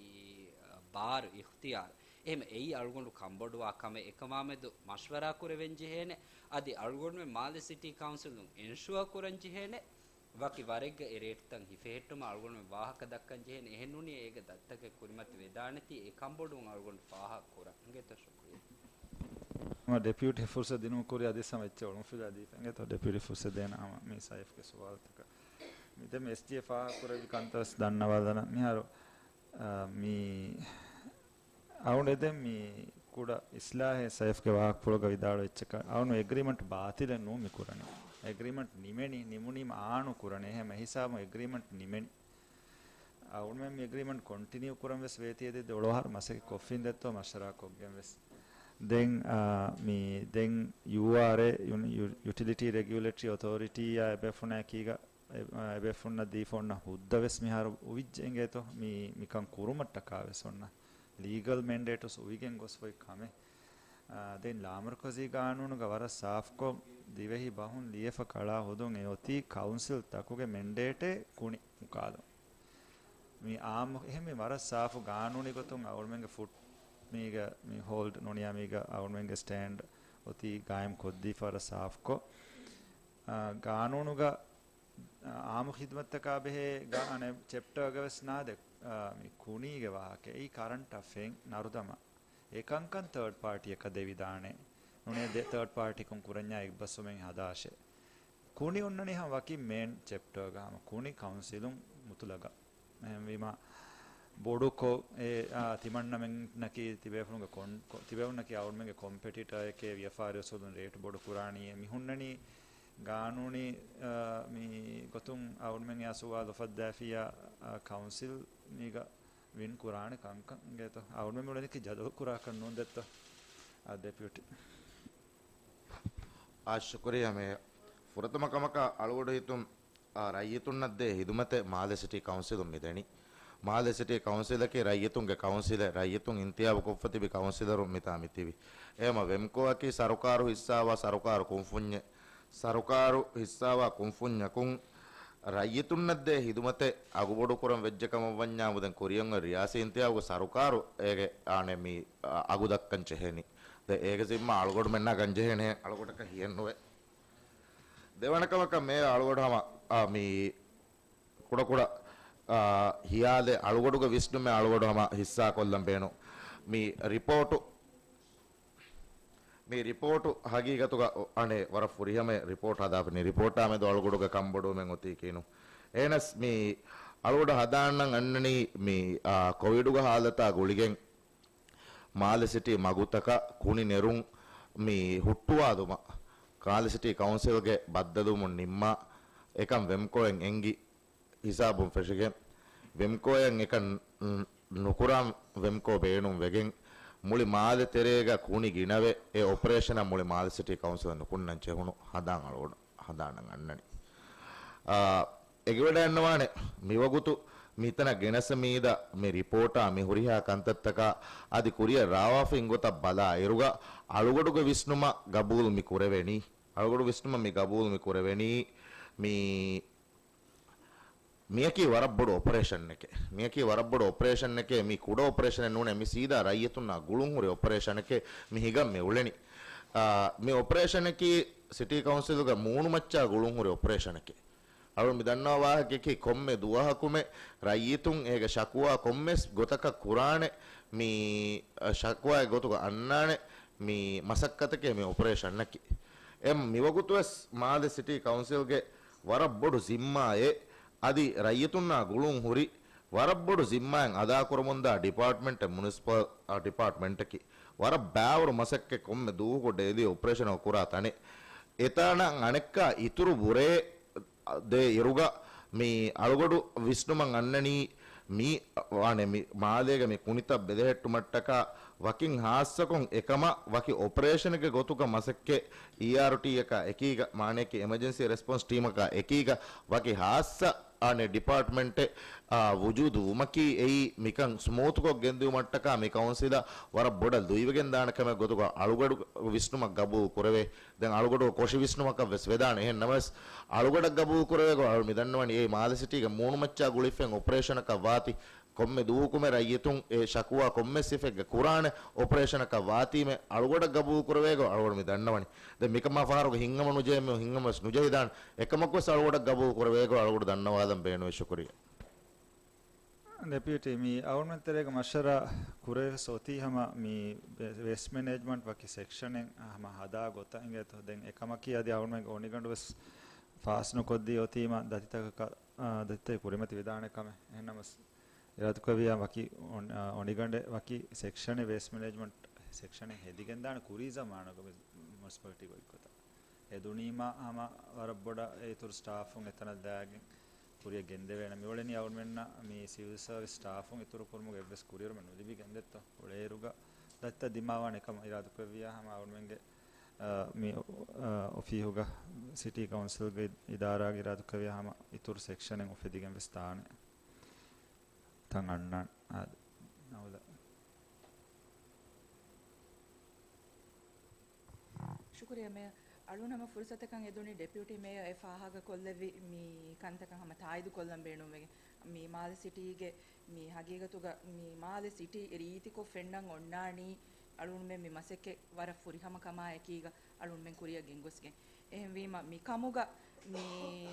އާ، ބާރު އިޚްތިޔާރު. އެހެން އެއީ އަޅުގަނޑު ކަންބޮޑުވާ ކަމެއް. އެކަމާމެދު މަޝްވަރާ ކުރެވެން ޖެހޭނެ. އަދި އަޅުގަނޑުމެން މާލެ ސިޓީ ކައުންސިލުން އެންޝުއާ ކުރަން ޖެހޭނެ. ވަކި ވަރެއްގަ އެ ރޭޓްތައް ހިފެހެއްޓުމަށް އަޅުގަނޑުމެން ވާހަކަ ދައްކަން ޖެހޭނެ. އެހެން ނޫނީ އޭގެ ދަތްތަކެއް ކުރިމަތި ވެދާނެތީ އެ ކަންބޮޑުވުން އަޅުގަނޑު ފާހަގަ ކުރަން. އިނގޭތޯ؟ ޝުކުރިއްޔާ. ހަމަ ޑެޕިއުޓީ ފުރުސަތު ދިނުމަށް ކުރިއަށް އަދި ހަމަ އެއްޗެއް އޮޅުންފިލާ ދީފަ. އިނގޭތޯ ޑެޕިއުޓީ ފުރުސަތު ދޭނަ ހަމަ މި ސައިފްގެ ސުވާލުތަކަށް. މި ދެން އެސްޖީއޭ ފާހަގަ ކުރެއްވި ކަންތައް ވެސް ދަންނަވާލަނަ. މިހާރު، އާ، މި އަޅުގަނޑު ދެން މި ކުޑަ އިސްލާހެއް ސައިފްގެ ވާހަކަފުޅުގަ ވިދާޅުވި އެއްޗަކަށް، އަޅުގަނޑު އެގްރިމަންޓް ބާތިލެއް ނޫން މި ކުރަނީ. އެގްރިމަންޓް ނިމެނީ، ނިމުނީމަ އާނު ކުރަނީ. އެހެން އެހިސާބުން އެގްރިމަންޓް ނިމެނީ. އަޅުގަނޑުމެން މި އެގްރިމަންޓް ކޮންޓިނިއު ކުރަން ވެސް ވޭތީ އެދެ ދޮޅު އަހަރު މަސައްކަތް ކޮށްފިން ދެއްތޯ މަޝްވަރާ ކޮށްގެން ވެސް. ދެން، އާ، މި ދެން ޔޫއާރްއޭ، ޔު-، ޔުޓިލިޓީ ރެގިއުލޭޓަރީ އޮތޯރިޓީއާ އެބޭފުޅުންނާ އެކީގަ އެ-، އެބޭފުޅުންނަށް ދީފަ އޮންނަ ހުއްދަ ވެސް މިހާރު އުވިއްޖެ އިނގޭތޯ، މި، މިކަން ކުރުމަށްޓަކާ ވެސް އޮންނަ ލީގަލް މެންޑޭޓުސް އުވިގެން ގޮސްފައި ކަމެއް. އާ، ދެން ލާމަރުކަޒީ ގާނޫނުގަ ވަރަށް ސާފުކޮށް، ދިވެހި ބަހުން ލިޔެފަ ކަޅާ ހުދުން އެ އޮތީ ކައުންސިލްތަކުގެ މެންޑޭޓެއް ކުނި މުކާލުން. މި އާއްމު، އެހެން މި ވަރަށް ސާފު ގާނޫނީ ގޮތުން އަޅުމެންގެ ފުޓް މީގަ މި ހޯލްޑް ނުނިޔާ މީގަ އަޅުމެންގެ ސްޓޭންޑް އޮތީ ގާއިމް ކޮށްދީފަ ވަރަށް ސާފުކޮށް. އާ، ގާނޫނުގަ، އާ، އާއްމު ޚިދުމަތްތަކާ ބެހޭ ގާ-، އަނެއް ޗެޕްޓަރގަ ވެސް ނާދެ، އާ، މި ކުނީގެ ވާހަކަ އެއީ ކަރަންޓް އަފެއިން ނަރުދަމާ. އެކަންކަން ތާޑް ޕާޓީއަކަށް ދެވިދާނެ. ނޫނޭ ދެ ތާޑް ޕާޓީކުން ކުރަންޏާ އެއްބަސްވުމެއް ހަދާށޭ. ކުނި އޮންނަނީ ހަމަ ވަކި މޭން ޗެޕްޓަރގަ ހަމަ ކުނި ކައުންސިލުން މުތުލަގަށް. އެހެންވީމަ، ބޮޑުކޮށް އެ، އާ، ތިމަންނަމެންނަކީ ތިބޭފުޅުންގެ ކޮން-، ކޮ-، ތިބޭފުޅުންނަކީ އަޅުމެންގެ ކޮމްޕެޓިޓަރެކޭ، ވިޔަފާރި އުސޫލުން ރޭޓް ބޮޑު ކުރާނީ. އެ މި ހުންނަނީ ގާނޫނީ، އާ، މި ގޮތުން އަޅުމެން އެ ސުވާލު އުފައްދާފިއްޔާ، އާ، ކައުންސިލް މީގަ ވިން ކުރާނެ ކަންކަން އިނގޭތޯ؟ އަޅުމެން މި އުޅެނީކީ ޖަދަލު ކުރާކަށް ނޫން ދެއްތޯ؟ އާ، ޑެޕިއުޓީ. އާ، ޝުކުރިއްޔާ މޭޔަރ. ފުރަތަމަ ކަމަކަށް އަޅުގަޑު ހިތުން، އާ، ރައްޔިތުންނަށް ދޭ ހިދުމަތެއް މާލެ ސިޓީ ކައުންސިލުން މި ދެނީ. މާލެ ސިޓީ ކައުންސިލަކީ ރައްޔިތުންގެ ކައުންސިލެއް، ރައްޔިތުން އިންތިހާބު ކޮށްފަ ތިބި ކައުންސިލަރުން މިތާ މިތިބި. އެހެންވީމަ ވެމްކޯއަކީ ސަރުކާރު ހިއްސާވާ ސަރުކާރު ކުންފުންޏެއް. ސަރުކާރު ހިއްސާވާ ކުންފުންޏަކުން ރައްޔިތުންނަށް ދޭ ހިދުމަތެއް އަގުބޮޑުކުރަން ވެއްޖެ ކަމަށް ވަންޏާ މުދެން ކުރިއަށް އޮތް ރިޔާސީ އިންތިހާބުގަ ސަރުކާރު އޭގެ އާނެ މި އަގު ދައްކަން ޖެހެނީ. ދެން އޭގެ ޒިންމާ އަޅުގަޑުމެންނާ ގަންޖެހޭނެ އަޅުގަޑަކަށް ހިއެއްނުވޭ. ދެވަނަ ކަމަކަށް މޭޔަރ އަޅުގަޑު ހަމަ، އާ، މި ކުޑަކުޑަ، އާ، ހިޔާލެއް އަޅުގަޑުގެ ވިސްނުމެއް އަޅުގަޑު ހަމަ ހިއްސާކޮށްލަން ބޭނުން. މި ރިޕޯޓު، މި ރިޕޯޓު ހަގީގަތުގަ އަނެއް ވަރަށް ފުރިހަމަ ރިޕޯޓް ހަދާފަ. މި ރިޕޯޓާ މެދު އަޅުގަޑުގެ ކަންބޮޑުވުމެއް އޮތީކީނު. އެހެނަސް މި އަޅުގަޑު ހަދާންނަން އަންނަނީ މި، އާ، ކޮވިޑުގެ ހާލަތާ ގުޅިގެން މާލެ ސިޓީ މަގުތަކަށް ކުނި ނެރުން މި ހުއްޓުވާލުމަށް މާލެ ސިޓީ ކައުންސިލްގެ ބައްދަލުވުމުން ނިންމާ، އެކަން ވެމްކޯއިން އެންގި ހިސާބުން ފެށިގެން، ވެމްކޯއަށް އެކަން ނުކުރާން ވެމްކޯ ބޭނުން ވެގެން، މުޅި މާލެ ތެރޭގަ ކުނި ގިނަވެ، އެ އޮޕަރޭޝަނަށް މުޅި މާލެ ސިޓީ ކައުންސިލަށް ނުކުންނަން ޖެހުނު ހަދާން އަޅުގަޑު ހަދާނަން އަންނަނީ. އާ، އެގިވަޑައިންނަވާނެ މިވަގުތު މިތަނަށް ގެނަސް މީދަ މި ރިޕޯޓާ މި ހުރިހާ ކަންތައްތަކާ އަދި ކުރިއަށް ރާވާފައި ގޮތަށް ބަލާ އިރުގަ އަޅުގަޑުގެ ވިސްނުމަށް ގަބޫލު މި ކުރެވެނީ. އަޅުގަޑު ވިސްނުމަށް މި ގަބޫލު މި ކުރެވެނީ މި މިޔަކީ ވަރަށް ބޮޑު އޮޕަރޭޝަނެކޭ. މިޔަކީ ވަރަށް ބޮޑު އޮޕަރޭޝަނެކޭ. މި ކުޑަ އޮޕަރޭޝަނެއް ނޫނޭ. މި ސީދާ ރައްޔިތުންނާ ގުޅުންހުރި އޮޕަރޭޝަނެކޭ މި ހިގަން މި އުޅެނީ. އާ، މި އޮޕަރޭޝަނަކީ ސިޓީ ކައުންސިލުގެ މޫނުމައްޗާ ގުޅުންހުރި އޮޕަރޭޝަނެކޭ. އަޅުން މި ދަންނަވާ ވާހަކައަކީ ކޮންމެ ދުވަހަކުމެ ރައްޔިތުން އޭގެ ޝަކުވާ ކޮންމެސް ގޮތަކަށް ކުރާނެ މި، އަ، ޝަކުވާއެއް ގޮތުގަ އަންނާނެ މި މަސައްކަތަކޭ މި އޮޕަރޭޝަނަކީ. އެ މިވަގުތުވެސް މާލެ ސިޓީ ކައުންސިލްގެ ވަރަށް ބޮޑު ޒިންމާއެއް އަދި ރައްޔިތުންނާ ގުޅުން ހުރި ވަރަށް ބޮޑު ޒިންމާއެއް އަދާކުރަމުންދާ ޑިޕާޓްމަންޓެއް މުނިސިޕަލް، އަ، ޑިޕާޓްމަންޓަކީ. ވަރަށް ބާވަރު މަސައްކަތް ކޮންމެ ދުވަހަކު ޑެއިލީ އޮޕަރޭޝަން ކުރާ ތަނެއް. އެތާނަށް އަނެއްކާ އިތުރު ބުރޭ ދޭ އިރުގަ މި އަޅުގަޑު ވިސްނުމަށް އަންނަނީ މި ވާނެ މި މާލޭގެ މި ކުނިތައް ބެލެހެއްޓުމަށްޓަކާ ވަކިން ހާއްސަކޮށް އެކަމަށް ވަކި އޮޕަރޭޝަނެއްގެ ގޮތުގަ މަސައްކަތް އީއާރުޓީއަކާ އެކީގަ، މާނައަކީ އެމަޖެންސީ ރެސްޕޮންސް ޓީމަކާ އެކީގަ ވަކި ހާއްސަ އާނެ ޑިޕާޓްމަންޓެއް، އާ، ވުޖޫދު ވުމަކީ އެއީ މިކަން ސްމޫތުކޮށް ގެންދިއުމަށްޓަކާ މި ކައުންސިލަށް ވަރަށް ބޮޑަށް ލުއިވެގެންދާނެ ކަމެއް ގޮތުގަ އަޅުގަޑު ވިސްނުމަށް ގަބޫލު ކުރެވޭ. ދެން އަޅުގަޑު ކޮށި ވިސްނުމަކަށް ވެސް ވެދާނެ. އެހެން ނަމަވެސް، އަޅުގަޑަށް ގަބޫލު ކުރެވޭ ގޮތް އަޅު މި ދަންނަވަނީ އެ މާލެ ސިޓީގެ މޫނުމައްޗާ ގުޅިފައި އޮޕަރޭޝަނަކަށް ވާތީ، ކޮންމެ ދުވަހަކުމެ ރައްޔިތުން އެ ޝަކުވާ ކޮންމެސް ސިފައެއްގެ ކުރާނެ އޮޕަރޭޝަނަކަށް ވާތީމެ އަޅުގަޑަށް ގަބޫލު ކުރެވޭ ގޮތް އަޅުގަޑު މި ދަންނަވަނީ. ދެން މިކަމާ ފަހަރުގެ ހިތްހަމަ ނުޖެހޭ މީހުން ހިތްހަމަ ވެސް ނުޖެހިދާނެ. އެކަމަކުވެސް އަޅުގަޑަށް ގަބޫލު ކުރެވޭ ގޮތް އަޅުގަޑު ދަންނަވާލަން ބޭނުންވޭ. ޝުކުރިއްޔާ. ޑެޕިއުޓީ، މި އަޅުގަނޑުމެން ތެރޭގަ މަޝްވަރާ ކުރެވިފަ އޮތީ ހަމަ މި ވޭ-، ވޭސްޓް މެނޭޖްމަންޓް ވަކި ސެކްޝަނެއް ހަމަ ހަދާ ގޮތަށް އިނގޭތޯ. ދެން އެކަމަކީ އަދި އަޅުގަނޑުމެންގެ އޮނިގަނޑު ވެސް ފާސް ނުކޮށްދީ އޮތީމަ ދަތިތަކަކަށް، އާ، ދަތިތައް ކުރިމަތި ވެދާނެ ކަމެއް. އެހެންނަމަސް އިރާދަކުރެއްވިއްޔާ ވަކި އޮން-، އާ، އޮނިގަނޑެއް ވަކި ސެކްޝަނެއް ވޭސްޓް މެނޭޖްމަންޓް ސެކްޝަނެއް ހެދިގެންދާނެ ކުރީ ޒަމާނުގަ މުނިސިޕަލިޓީ ގޮތްގޮތަށް. ހެދުނީމާ ހަމަ ވަރަށް ބޮޑަށް އެ އިތުރު ސްޓާފުން އެތަނަށް ދާގެން ކުރިއަށް ގެންދެވޭނެ. މިއުޅެނީ އަޅުމެންނަށް މި ސިވިލް ސަރވިސް ސްޓާފުން އިތުރު ކުރުމުގެ އެއްވެސް ކުރިއެރުމެއް ނުލިބިގެން ދެއްތޯ. އުޅޭއިރުގަ ދަތިތައް ދިމާވާނެ ކަމަށް އިރާދަކުރެއްވިއްޔާ ހަމަ އަޅުމެންގެ، އަ، މި، އަ، އޮފީހުގަ ސިޓީ ކައުންސިލްގެ އިދާރާގެ އިރާދަކުރެއްވިއްޔާ ހަމަ އިތުރު ސެކްޝަނެއް އުފެދިގެން ވެސް ދާނެ. ތަން އަންނާން. އާދެ. ނައުލަ. ޝުކުރިއްޔާ މޭޔަރ. އަޅުން ހަމަ ފުރުސަތަކަށް އެދުނީ ޑެޕިއުޓީ މޭޔަރ އެ ފާހަގަކޮށްލެއްވި މި ކަންތަކަށް ހަމަ ތާއީދުކޮށްލަން ބޭނުންވެގެން. މި މާލެ ސިޓީގެ މި ހަގީގަތުގަ މި މާލެ ސިޓީ ރީތިކޮށް ފެންނަން އޮންނާނީ އަޅުންމެން މި މަސައްކަތް ވަރަށް ފުރިހަމަ ކަމާ އެކީގަ އަޅުންމެން ކުރިއަށް ގެންގޮސްގެން. އެހެންވީމަ މި ކަމުގަ މި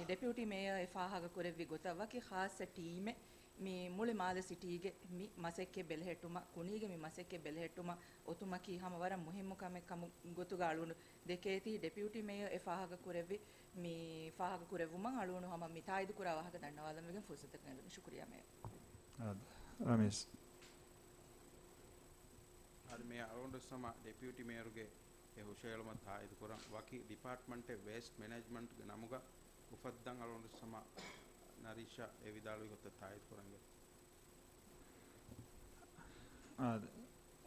ޑެޕިއުޓީ މޭޔަރ އެ ފާހަގަކުރެއްވި ގޮތަށް ވަކި ޚާއްޞަ ޓީމެއް މި މުޅި މާލެ ސިޓީގެ މި މަސައްކަތް ބެލެހެއްޓުމަށް، ކުނީގެ މި މަސައްކަތް ބެލެހެއްޓުމަށް އޮތުމަކީ ހަމަ ވަރަށް މުހިއްމު ކަމެއް ކަމު ގޮތުގަ އަޅުން ދެކޭތީ. ޑެޕިއުޓީ މޭޔަރ އެ ފާހަގަ ކުރެއްވި، މި ފާހަގަ ކުރެއްވުމަށް އަޅުން ހަމަ މި ތާއީދު ކުރާ ވާހަކަ ދަންނަވާލަން ވެގެން ފުރުސަތަކަށް އެދުނީ. ޝުކުރިއްޔާ މޭޔަރ. އާދެ، ރަމީސް. އާދެ، މޭޔަރ އަޅުގަނޑު ސަމާ ޑެޕިއުޓީ މޭޔަރުގެ އެ ހުށަހެޅުމަށް ތާއީދު ކުރަން. ވަކި ޑިޕާޓްމަންޓެއް ވޭސްޓް މެނޭޖްމަންޓްގެ ނަމުގަ އުފައްދަން އަޅުގަނޑު ސަމާ ނަރީޝާ އެ ވިދާޅުވި ގޮތަށް ތާއީދު ކުރަން. އާދެ،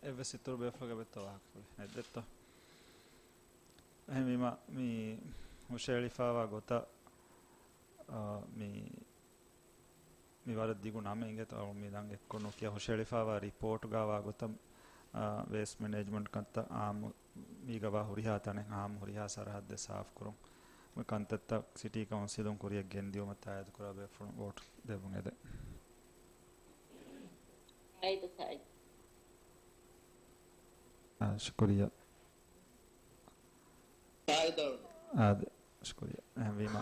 އެއްވެސް އިތުރު ބޭފުޅެއްގެ ވެއްތޯ ވާހަކަފުޅެއް ނެތްދެއްތޯ؟ އެހެންވީމަ މި ހުށަހެޅިފައިވާ ގޮތަށް، އާ، މި މި ވަރަށް ދިގު ނަމެއް އިނގޭތޯ، އަޅު މި ދަން އެއްކޮށް ނުކިޔާ ހުށަހެޅިފައިވާ ރިޕޯޓްގަ ވާ ގޮތަށް، އާ، ވޭސްޓް މެނޭޖްމަންޓް ކަންތައް އާއްމު މީގަ ވާ ހުރިހާ ތަނެއް އާއްމު ހުރިހާ ސަރަހައްދެއް ސާފުކުރުން. މި ކަންތައްތައް ސިޓީ ކައުންސިލުން ކުރިއަށް ގެންދިއުމަށް ތާއީދު ކުރާ ބޭފުޅުން ވޯޓް ދެއްވުން އެދެން. ތާއީދު، ތާއީދު. އާ، ޝުކުރިއްޔާ. އާދެ، ޝުކުރިއްޔާ. އެހެންވީމަ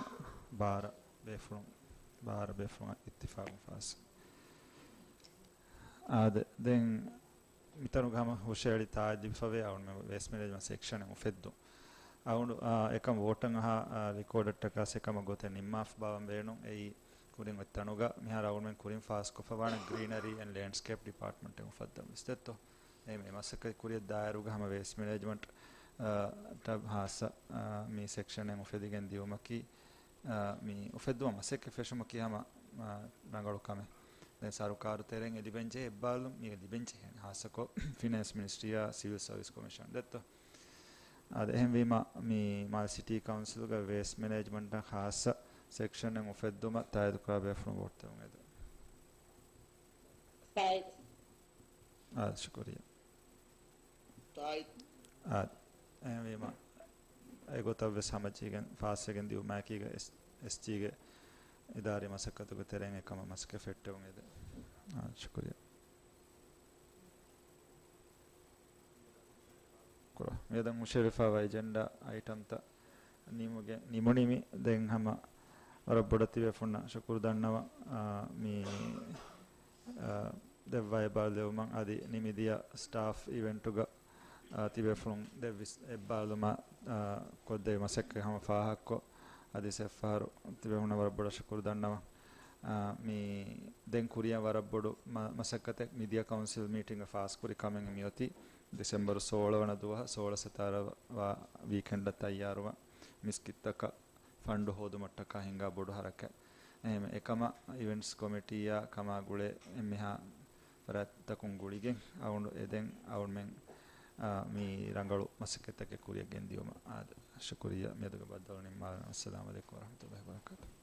ބާރަ ބޭފުޅުން، ބާރަ ބޭފުޅުން އިއްތިފާގުން ފާސް. އާދެ، ދެން މިތަނުގަ ހަމަ ހުށަހެޅި ތާއީދު ލިބިފަވޭ އަޅުންމެ ވޭސްޓް މެނޭޖްމަންޓް ސެކްޝަނެއް އުފެއްދުން. އަޅުން، އާ، އެކަމް ވޯޓަށް އަހާ، އާ، ރިކޯޑަށްޓަކާ އެކަމަށް ގޮތެއް ނިންމާފަ ބާވަން ބޭނުން. އެއީ ކުރިން އޮތް ތަނުގަ މިހާރު އަޅުންމެން ކުރިން ފާސްކޮށްފަ ވާނެ ގްރީނަރީ އެންޑް ލޭންޑްސްކޭޕް ޑިޕާޓްމަންޓެއް އުފައްދަން ވެސް ދެއްތޯ. އެ މަސައްކަތް ކުރިއަށް ދާއިރުގަ ހަމަ ވޭސްޓް މެނޭޖްމަންޓް، އާ، ޓަށް ހާއްސަ، އާ، މި ސެކްޝަނެއް އުފެދިގެން ދިއުމަކީ، އާ، މި އުފެއްދުމަށް މަސައްކަތް ފެށުމަކީ ހަމަ، އާ، ރަނގަޅު ކަމެއް. ދެން ސަރުކާރު ތެރެއިން އެ ލިބެންޖެހޭ އެއްބާރުލުން މީގަ ލިބެންޖެހޭނެ. ހާއްސަކޮށް ފިނޭންސް މިނިސްޓްރީއާ ސިވިލް ސަރވިސް ކޮމިޝަން ދެއްތޯ. އާދެ، އެހެންވީމަ މި މާލެ ސިޓީ ކައުންސިލުގަ ވޭސްޓް މެނޭޖްމަންޓަށް ހާއްސަ ސެކްޝަނެއް އުފެއްދުމަށް ތާއީދު ކުރާ ބޭފުޅުން ވޯޓް ދެވުން އެދެން. ތާއީދު. އާދެ، ޝުކުރިއްޔާ. ތާއީދު. އާދެ، އެހެންވީމަ އެގޮތަށް ވެސް ހަމަޖެހިގެން ފާސްވެގެން ދިއުމާއެކީގަ އެސް، އެސްޖީގެ އިދާރީ މަސައްކަތުގެ ތެރެއިން އެކަމަށް މަސައްކަތް ފެއްޓެވުން އެދެން. އާދެ، ޝުކުރިއްޔާ. ކުރާ. މިއަދަށް ހުށަހެޅިފައިވާ އެޖެންޑާ އައިޓަމްތައް ނިމުގެ، ނިމުނީމި. ދެން ހަމަ ވަރަށް ބޮޑަށް ތިބޭފުޅުންނަށް ޝުކުރު ދަންނަވަން. އާ، މި، އާ، ދެއްވާ އެއްބާރުލެވުމަށް އަދި ނިމިދިޔަ ސްޓާފް އިވެންޓުގަ، އާ، ތިބޭފުޅުން ދެއްވި އެއްބާރުލުމަށް، އާ، ކޮށްދެވި މަސައްކަތް ހަމަ ފާހަގަކޮށް، އަދި އެއްފަހަރު ތިބޭފުޅުންނަށް ވަރަށް ބޮޑަށް ޝުކުރު ދަންނަވަން. އާ، މި ދެން ކުރިއަށް ވަރަށް ބޮޑު މަ-، މަސައްކަތެއް މިދިޔަ ކައުންސިލް މީޓިންގ ފާސްކުރި ކަމެއް މިއޮތީ. ޑިސެމްބަރު ސޯޅަ ވަނަ ދުވަހަށް ސޯޅަ ސަތާރަ ވާ ވީކެންޑަށް ތައްޔާރުވާ މިސްކިތްތަކަށް ފަންޑު ހޯދުމަށްޓަކާ ހިނގާ ބޮޑު ހަރަކާތް. އެހެން އެކަމަށް އިވެންޓްސް ކޮމިޓީއާ ކަމާ ގުޅޭ އެންމެހާ ފަރާތްތަކުން ގުޅިގެން އަޅުގަނޑު އެދެން އަޅުމެން، އާ، މި ރަނގަޅު މަސައްކަތްތަކެއް ކުރިއަށް ގެންދިއުމަށް. އާދެ، ޝުކުރިއްޔާ. މިއަދުގެ ބައްދަލު ނިންމާލަން. އައްސަލާމު ޢަލައިކުމް ވަރަޙްމަތުﷲ ވަބަރަކާތުހު.